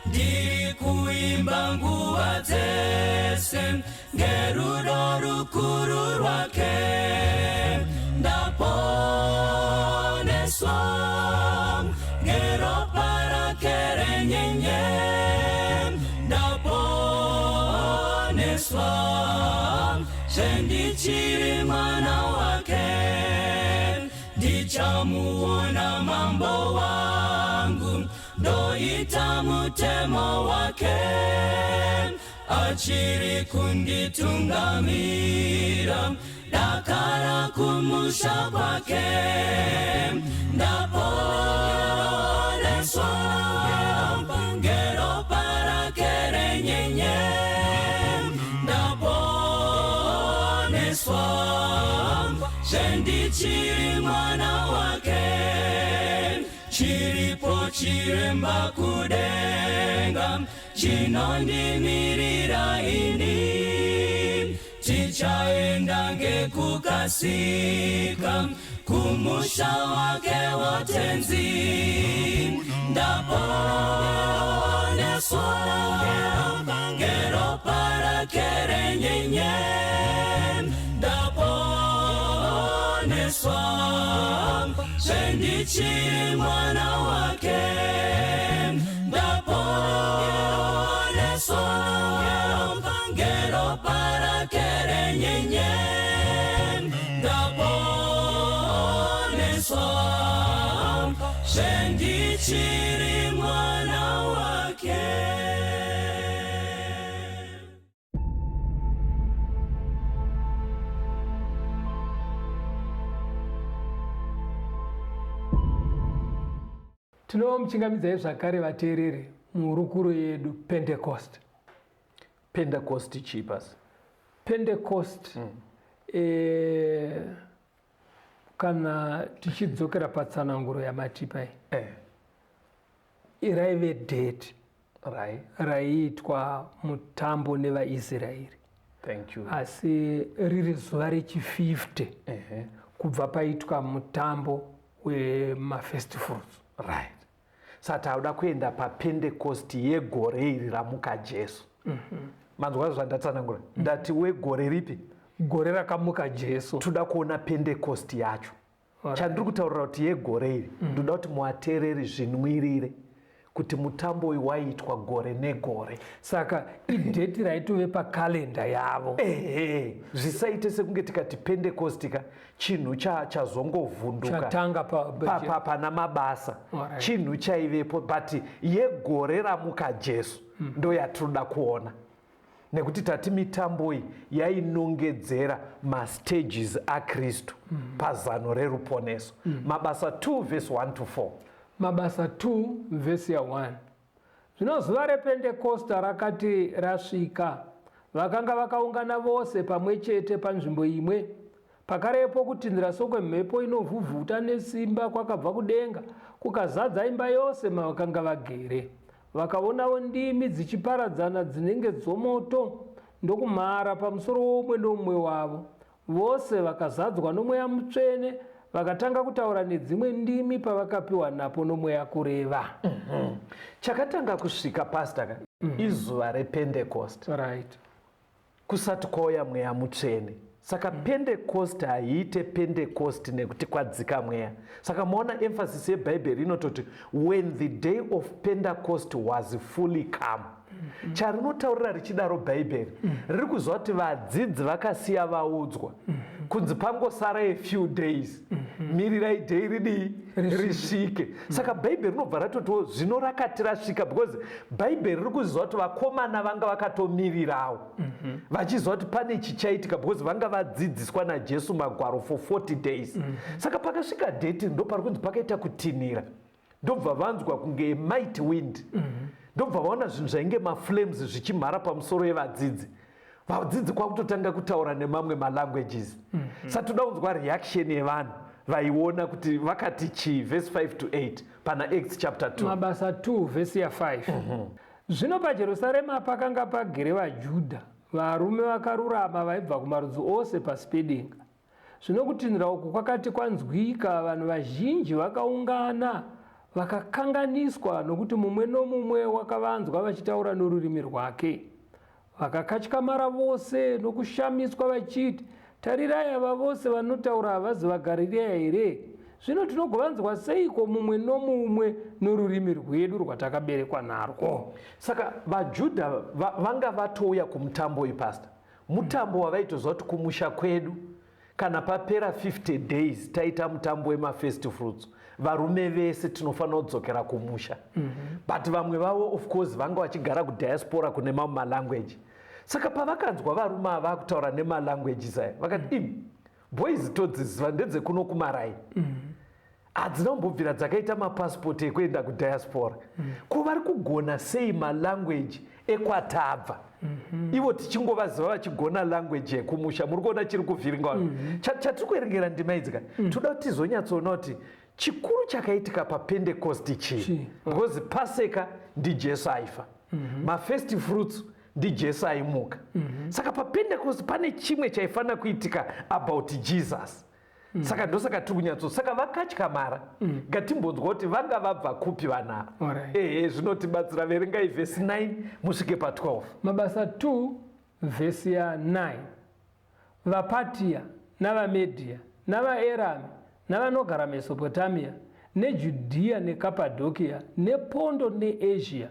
ndiri kuimba nguva dzese ngerudo rukuru rwake. Ndaponeswa ngeropa rake renyenye, ndaponeswa zvendichiri mwana wake. Ndichamuona Mambo wangu, ndoita mutemo wake, achiri kunditungamira dakara kumusha kwake. Ndaponeswa ngeropa rake renyenye. Chiremba kudenga chinondimirira ini, tichaenda ngekukasika kumusha wake wotenzi. Ndaponeswa ngeropa rake renyenye, ndaponeswa zvendichiri mwana wake, ndaponeswa ngeropa rake renyenye, ndaponeswa zvendichiri mwana wake. Tinomuchingamidzai zvakare vateereri muhurukuro yedu Pentecost. Pentecost chii pasi? Pentecost kana tichidzokera patsananguro yamatipa iyi, raive date raiitwa mutambo nevaIsraeri. Thank you. Asi riri zuva rechi50 kubva paitwa mutambo wemafirst fruits. Right. Saka tauda kuenda paPentecost yegore iri ramuka Jesu. Manzwa zvandatsanangura? Ndati wegore ripi? Gore rakamuka Jesu. Toda kuona Pentecost yacho. Chandiri kutaurira kuti yegore iri, ndoda kuti muateereri zvinwirire kuti mutambo uyu waiitwa gore negore. Saka idate raitove pakalenda yavo. Ehe, zvisaite sekunge tikati Pentecost ka chinhu chazongovhunduka chatanga pana mabasa. Chinhu chaivepo, but yegore ramuka Jesu ndo yatinoda kuona, nekuti tati mitambo iyi yainongedzera mastages aKristu pazano reruponeso. Mabasa 2 verse 1 to 4. Mabasa 2 vhesi ya 1. Zvino zuva rePentekosta rakati rasvika, vakanga vakaungana vose pamwe chete panzvimbo imwe. Pakarepo kutinhira sokwemhepo inovhuvhuta nesimba kwakabva kudenga, kukazadza imba yose mavakanga vagere. Vakaonawo ndimi dzichiparadzana dzinenge dzomoto, ndokumhara pamusoro woumwe nomumwe wavo. Vose vakazadzwa noMweya Mutsvene, vakatanga kutaura nedzimwe ndimi pavakapiwa napo noMweya kureva. Chakatanga kusvika, pastor ka, izuva rePentecost. Kusati kwauya Mweya Mutsvene. Saka Pentecost haiite Pentecost nekuti kwadzika Mweya. Saka maona emphasis yeBhaibheri inototi when the day of Pentecost was fully come. Charinotaurira richidaro Bhaibheri riri kuziva kuti vadzidzi vakasiya vaudzwa kunzi pangosara a few days, mirirai day ridii risvike. Saka Bhaibheri rinobva ratotiwo zvino rakati rasvika, because Bhaibheri riri kuziva kuti vakomana vanga vakatomirirawo vachiziva kuti pane chichaitika, because vanga vadzidziswa naJesu magwaro for 40 days. Saka pakasvika date ndo pari kunzi pakaita kutinhira, ndobva vanzwa kunge mighty wind, ndobva vaona zvinhu zvainge maflames zvichimhara pamusoro yevadzidzi. Vadzidzi kwakutotanga kutaura nemamwe malanguages. Saka toda kunzwa reaction yevanhu vaiona kuti vakati chii, verse 5 to 8 pana Acts chapter 2. Mabasa 2 vhesi ya5. Zvino paJerusarema pakanga pagere vaJudha, varume vakarurama vaibva kumarudzi ose pasi pedenga. Zvino kutinhira uku kwakati kwanzwika, vanhu vazhinji vakaungana vakakanganiswa, nokuti mumwe nomumwe wakavanzwa vachitaura norurimi rwake. Vakakatyamara vose nokushamiswa vachiti, tarirai, ava vose vanotaura havazi vaGarirea here? Zvino tinogovanzwa seiko mumwe nomumwe norurimi rwedu rwatakaberekwa narwo? Saka vaJudha vanga vatouya kumutambo uyu, pastor. Mutambo wavaitoziva kuti kumusha kwedu kana papera 50 days taita mutambo wemafirst fruits, varume vese tinofanira kudzokera kumusha. But vamwe vavo of course vanga vachigara kudiaspora kune mamwe malanguage. Saka pavakanzwa varume ava vakutaura nemalanguages aya, vakati, imi boys todziziva, ndedzekuno kumarai, hadzina kumbobvira dzakaita mapasipoti ekuenda kudiaspora. Ko vari kugona sei malanguage ekwatabva, ivo tichingovaziva vachigona language yekumusha? Muri kuona chiri kuvhiringa vanhu? Chatiri kuverengera ndima idzi ka, toda kuti tizonyatsoona kuti Chikuru chakaitika paPentecost chii? Chii? Because Paseka ndiJesu aifa, mafirst fruits ndiJesu aimuka. Saka paPentecost pane chimwe chaifanira kuitika about Jesus. Saka ndosaka tiri kunyatso, saka vakatyamara. Ngatimbonzwa kuti vanga vabva kupi vanhu ava. Ehe, zvinotibatsira. Verengai vhesi 9 musvike pa12. Mabasa 2 vhesi ya9. VaPatia navaMedhia navaErami navanogara Mesopotamia neJudhiya neKapadhokia nePondo neAsia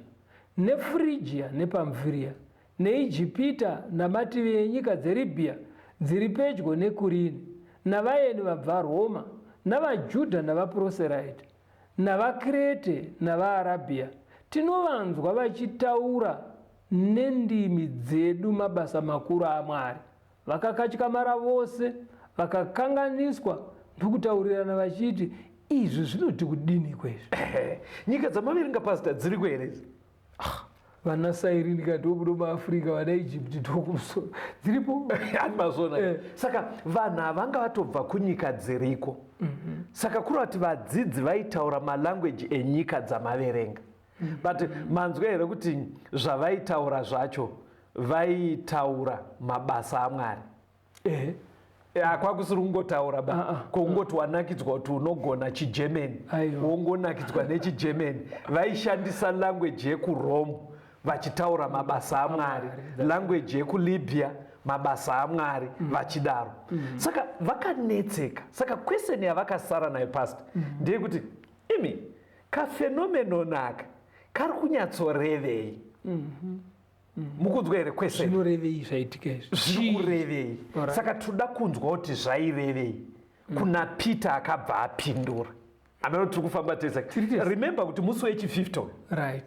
neFrigia nePamfiria neIjipita namativi enyika dzeRibhiya dziri pedyo neKurini, navaeni vabva Roma, navaJudha navaProseraiti, navaKrete navaArabhia, tinovanzwa vachitaura nendimi dzedu mabasa makuru aMwari. Vakakatyamara vose, vakakanganiswa, ndokutaurirana vachiti, Izvi zvinoti kudiniko izvi? Nyika dzamaverenga, Pastor, dziriko here idzi? Vana Sairini ndobudo maAfrica, vana Egypt ndokumusoro, dziripo. Ani mazona? Saka vanhu ava vanga vatobva kunyika dziriko. Saka kureva kuti vadzidzi vaitaura malanguage enyika dzamaverenga. But manzwa here kuti zvavaitaura zvacho, vaitaura mabasa aMwari? Kwakusiri kungotaura ba. Ah, ah. Kungoti wanakidzwa kuti unogona chiGermany, Aiwa. wongonakidzwa nechiGermany. Vaishandisa language yekuRome vachitaura mabasa aMwari, language yekuLibya, mabasa aMwari, vachidaro. Saka vakanetseka. Saka question yavakasara nayo, Pastor, ndeyekuti imi, kaphenomenon aka kari kunyatsorevei? Mukunzwa here question? Zvinorevei zvaitika izvi? Zviri kurevei? Saka toda kunzwa kuti zvairevei. Kuna Peter akabva apindura. Ameno tiri kufamba tese. Tiri tese. Remember kuti musi wechi50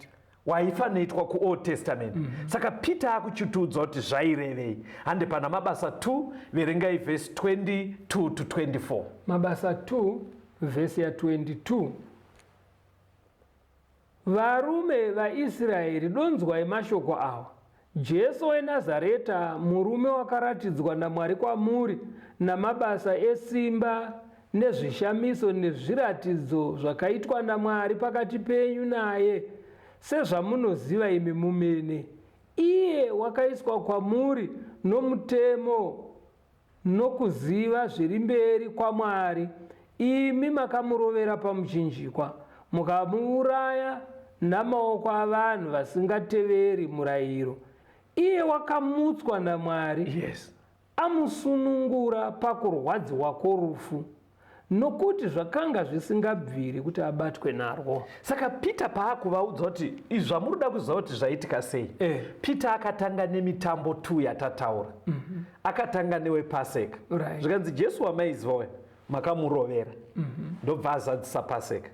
waifanoitwa kuOld Testament. Saka Peter akuchitiudza kuti zvairevei. Hande pana Mabasa 2, verengai vhesi 22 to 24. Mabasa 2 vhesi ya22. Varume vaIsraeri, donzwai mashoko awa. Jesu weNazareta, murume wakaratidzwa naMwari kwamuri namabasa esimba nezvishamiso nezviratidzo zvakaitwa naMwari pakati penyu naye, sezvamunoziva imi mumene. Iye wakaiswa kwamuri nomutemo nokuziva zviri mberi kwaMwari, imi makamurovera pamuchinjikwa, mukamuuraya namaoko avanhu vasingateveri murayiro. Iye wakamutswa naMwari, amusunungura pakurwadziwa kworufu, nokuti zvakanga zvisingabviri kuti abatwe narwo. Saka Peter paakuvaudza kuti izvi zvamuri kuda kuziva kuti zvaitika sei, Peter akatanga nemitambo 2 yatataura. Akatanga newepaseka. Zvikanzi, Jesu wamaiziva uya makamurovera, ndobva azadzisa Paseka.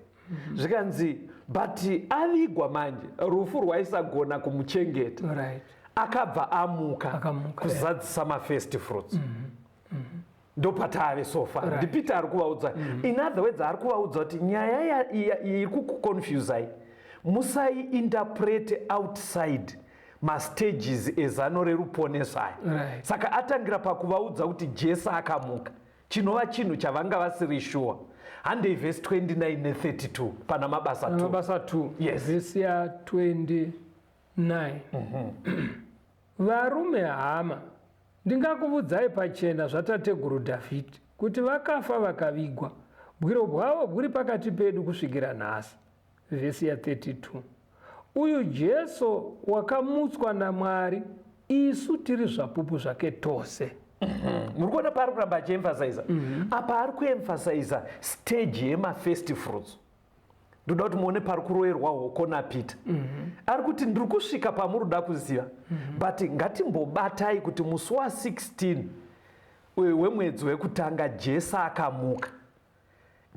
Zvikanzi, but avigwa manje, rufu rwaisagona kumuchengeta. Akabva amuka, Akamuka, kuzadzisa mafirst fruits. Ndopatave so far. NdiPeter ari kuvaudza. In other words, ari kuvaudza kuti nyaya iri kukuconfusai, musaiinterprete outside mastages ezano reruponeso aya. Saka atangira pakuvaudza kuti Jesu akamuka, chinova chinhu chavanga vasiri sure. Handei vhesi 29 ne32 pana Mabasa 2. Mabasa 2, vhesi ya29. Varume hama, ndingakuvudzai pachena zvatateguru Dhavhidhi, kuti vakafa vakavigwa, bwiro bwavo bwuri pakati pedu kusvikira nhasi. Vhesi ya32. Uyu Jesu wakamutswa naMwari, isu tiri zvapupu zvake tose. Muri kuona paari kuramba achiemphasiza apa? Ari kuemphasiza stage yemafirst fruits. Ndoda kuti muone pari kuroverwa hoko naPeter. Ari kuti ndiri kusvika pamuri kuda kuziva, but ngatimbobatai kuti musi wa16 wemwedzi wekutanga Jesu akamuka.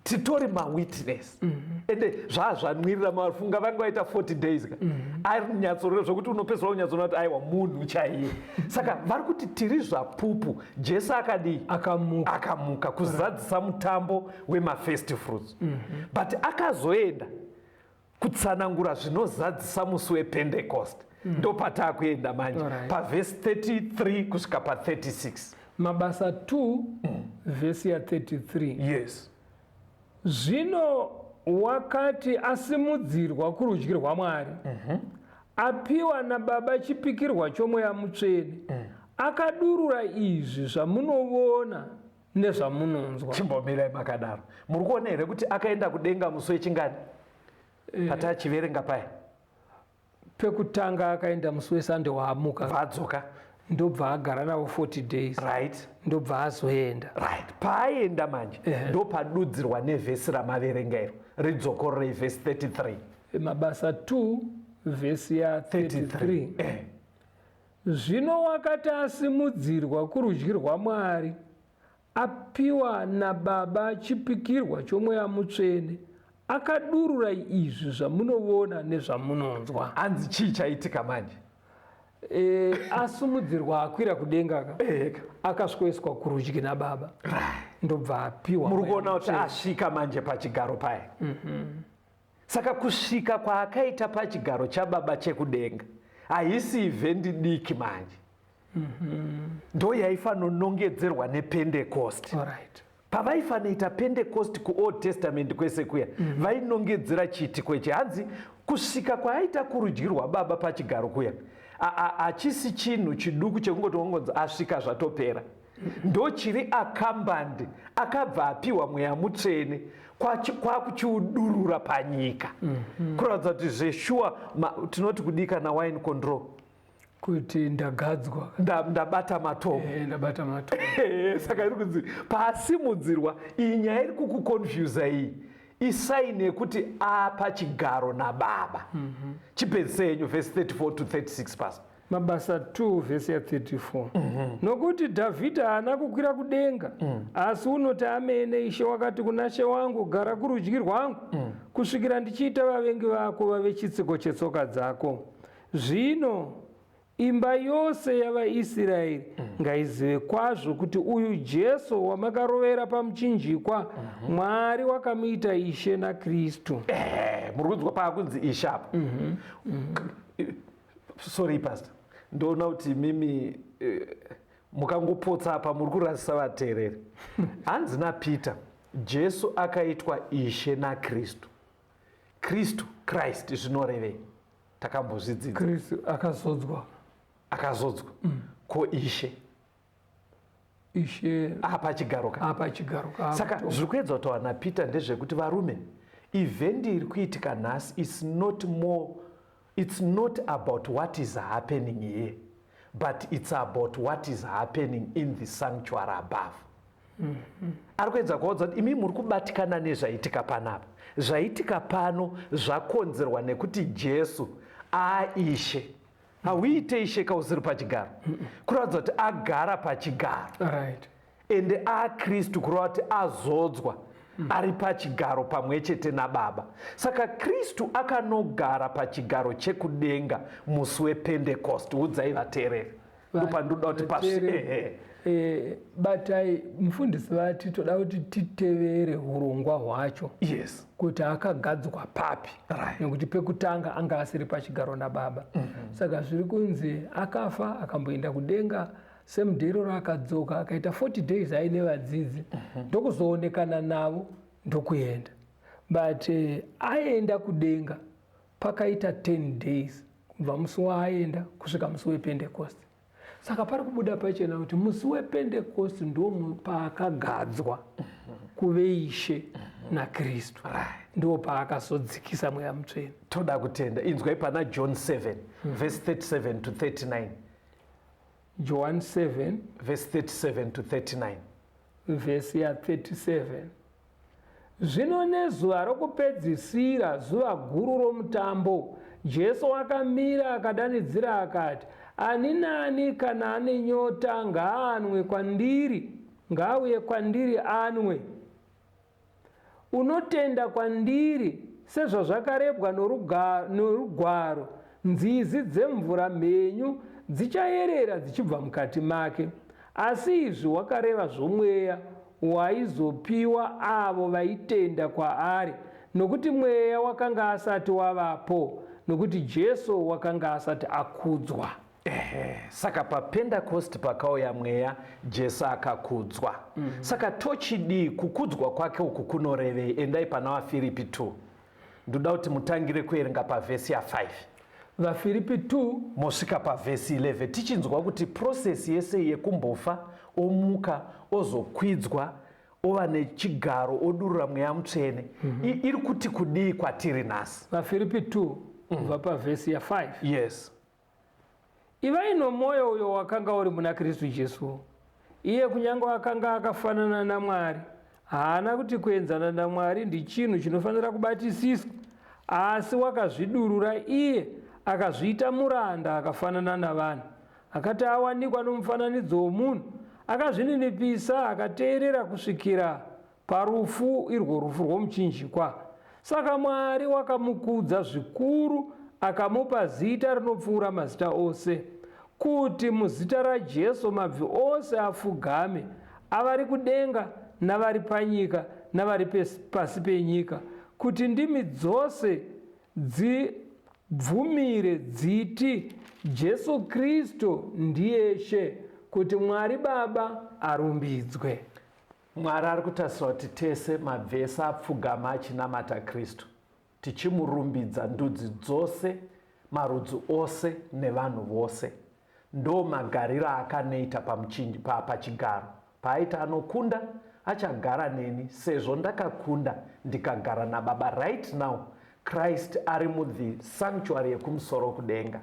Titori mawitness. Ende zvaa zvanwirira mafunga vanga vaita 40 days ka. Ari kunyatsoreva zvokuti unopedzisira kunyatsoona kuti aiwa, munhu chaiye. Saka vari kuti tiri zvapupu, Jesu akadii? Akamuka. Akamuka kuzadzisa mutambo wemafirst fruits. But akazoenda kutsanangura zvinozadzisa musi wePentecost. Ndopataakuenda manje, pavhesi 33 kusvika pa36. Mabasa 2 vhesi ya33. Yes. Zvino wakati asimudzirwa kurudyi rwaMwari, apiwa naBaba chipikirwa choMweya Mutsvene, akadurura izvi zvamunovona nezvamunonzwa. Chimbomirai makadaro. Muri kuona here kuti akaenda kudenga musi wechingani? Patachiverenga paya. Pekutanga akaenda musi weSunday waamuka. Vadzoka. Ndobva agara navo 40 days. Ndobva azoenda. Right. Paaenda manje ndopadudzirwa nevhesi ramaverenga iro. Ridzokororei vhesi 33. Mabasa 2 vhesi ya 33. Zvino wakati asimudzirwa kurudyi rwaMwari, apiwa naBaba chipikirwa choMweya Mutsvene, akadurura izvi zvamunovona nezvamunonzwa. Hanzi chii chaitika manje? Asumudzirwa akwira kudenga ka, akasvikoiswa kurudyi naBaba, ndobva apiwa. Muri kuona kuti asvika manje pachigaro paya. Saka kusvika kwaakaita pachigaro chaBaba chekudenga haisi ivhendi diki manje. Ndo yaifanonongedzerwa nePentecost. Pavaifanoita Pentecost kuOld Testament kwese kuya, vainongedzera chiitiko ichi. Hanzi kusvika kwaaita kurudyi rwaBaba pachigaro kuya, hachisi chinhu chiduku chekungoti wangonzi asvika zvatopera. Ndo chiri akambandi akabva apiwa Mweya Mutsvene kwakuchiudurura panyika. Kuratidza kuti zveshuwa tinoti kudika na wine control. Kuti ndagadzwa. Ndabata matomo. Ndabata matomo. Saka iri kunzi paasimudzirwa, iyi nyaya iri kukuconfusa iyi. Isaini yekuti apachigaro naBaba. Chipedzise yenyu verse 34 to 36 pastor. Mabasa 2 vhesi ya 34. Nokuti Dhavhidha haana kukwira kudenga, asi unoti amene, Ishe wakati kuna She wangu, gara kurudyi rwangu, kusvikira ndichiita vavengi vako vave chitsiko chetsoka dzako. Zvino imba yose yavaIsraeri ngaizive kwazvo kuti uyu Jesu wamakarovera pamuchinjikwa, Mwari wakamuita Ishe naKristu. Muri kunzwa paakunzi Ishe apa? Sorry pastor, ndoona kuti mimi mukangopotsa apa muri kurasisa vateereri. Hanzi naPeter, Jesu akaitwa Ishe naKristu. Kristu, Christ zvinorevei? Takambozvidzidza. Kristu akazodzwa. Akazodzwa. Ko Ishe? Ishe apa chigaro ka. Apa chigaro ka. Saka zviri kuedza kutaura naPeter ndezvekuti varume, event iri kuitika nhasi is not more, it's not about what is happening here, but it's about what is happening in the sanctuary above. Ari kuedza kuudza kuti imi muri kubatikana nezvaitika panapa. Zvaitika pano zvakonzerwa nekuti Jesu aishe. Hauite ishe kausiri pachigaro. Kuratidza kuti agara pachigaro. Ende aKristu kureva kuti azodzwa. Ari pachigaro pamwe chete naBaba. Saka Kristu akanogara pachigaro chekudenga musi wePentecost. Udzai vateereri. Ndopandoda kuti Vateereri, batai mufundisi vati toda kuti titevere hurongwa hwacho. Kuti akagadzwa papi. Nekuti pekutanga anga asiri pachigaro naBaba. Saka zviri kunzi akafa akamboenda kudenga semudhero raakadzoka akaita 40 days aine vadzidzi. Ndokuzoonekana navo ndokuenda. But aenda kudenga pakaita 10 days kubva musi waaenda kusvika musi wePentecost. Saka pari kubuda pachena kuti musi wePentecost ndo paakagadzwa kuve Ishe naKristu. Ndo paakazodzikisa Mweya Mutsvene. Toda kutenda. Inzwai pana John 7 verse 37 to 39. John 7 verse 37 to 39. Verse ya 37. Zvino nezuva rokupedzisira, zuva guru romutambo, Jesu akamira akadanidzira akati, Ani nani kana ane nyota ngaanwe kwandiri, ngaauye kwandiri anwe. Unotenda kwandiri, sezvazvakarebwa norugwaro, nzizi dzemvura mhenyu dzichayerera dzichibva mukati make. Asi izvi wakareva zvomweya waizopiwa avo vaitenda kwaari, nokuti mweya wakanga asati wavapo, nokuti Jesu wakanga asati akudzwa. Ehe, saka papentecost pakauya mweya, Jesu akakudzwa. Saka tochidii? Kukudzwa kwake uku kunorevei? Endai pana vaFiripi 2. Ndoda kuti mutangire kuerenga pavhesi ya5. VaFiripi 2. Mosvika pavhesi 11, tichinzwa kuti process yese yekumbofa, omuka, ozokwidzwa, ova nechigaro, odurura mweya mutsvene, iri kuti kudii kwatiri nhasi. VaFiripi 2, kubva pavhesi ya5. Yes. Ivai nomwoyo uyo wakanga uri muna Kristu Jesu. Iye kunyange akanga akafanana naMwari, haana kuti kuenzana naMwari ndichinhu chinofanira kubatisiswa, asi wakazvidurura iye, akazviita muranda akafanana navanhu. Akati awanikwa nomufananidzo womunhu, akazvininipisa, akateerera kusvikira parufu, irwo rufu rwomuchinjikwa. Saka Mwari wakamukudza zvikuru, akamupa zita rinopfuura mazita ose, kuti muzita raJesu mabvi ose afugame, avari kudenga navari panyika navari pasi penyika, kuti ndimi dzose dzibvumire dziti Jesu Kristu ndiye She, kuti Mwari Baba arumbidzwe. Mwari ari kutarisira kuti tese mabvi ese apfugama achinamata Kristu, tichimurumbidza, ndudzi dzose, marudzi ose nevanhu vose. Ndo magariro aakanoita pachigaro paaita: "Anokunda achagara neni sezvo ndakakunda ndikagara naBaba." Right now Christ ari muthe sanctuary yekumusoro kudenga.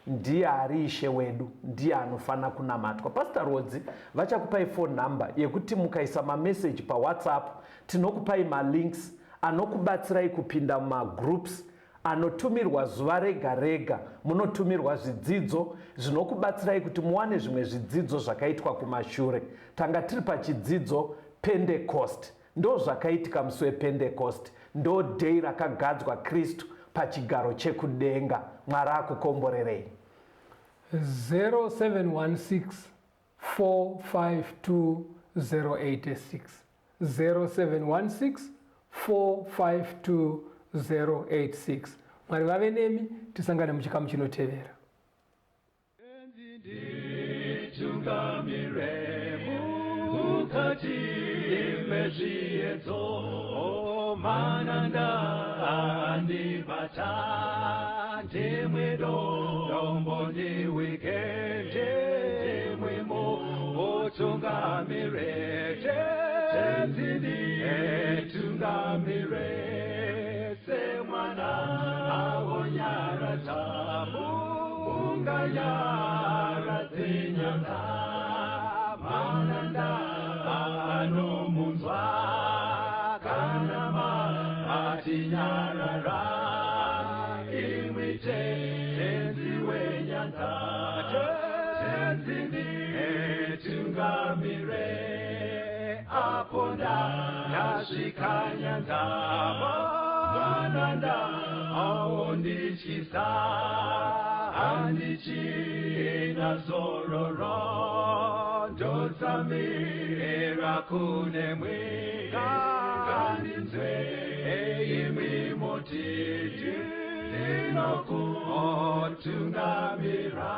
Ndiye ari Ishe wedu, ndiye anofanira kunamatwa. Pastor Rodzi vachakupai phone number yekuti mukaisa mameseji paWhatsApp, tinokupai malinks anokubatsirai kupinda mumagroups anotumirwa zuva rega rega. Munotumirwa zvidzidzo zvinokubatsirai kuti muwane zvimwe zvidzidzo zvakaitwa kumashure. Tanga tiri pachidzidzo Pentecost. Ndo zvakaitika musi wePentecost, ndo day rakagadzwa Kristu pachigaro chekudenga. Mwari akukomborerei. 0716 452 086, 0716 452 086. Mwari vave nemi, tisangane muchikamu chinotevera. Tungamire mukati mezviedzo, mananda andibata, ndimwe dombo ndiwike, ndimwimo utungamire, Tenzi nditungamire, semwana awonyaradza unganyaradze nyanga, mananda anomunzwa kana matinyarara, imwi Tenzi wenyanza, Tenzi nditungamire, apo ndasvika nyanza, mananda aondityisa, handichina zororo, ndotsamira kunemwi, ngandinzwe imwi moti ndinokutungamira.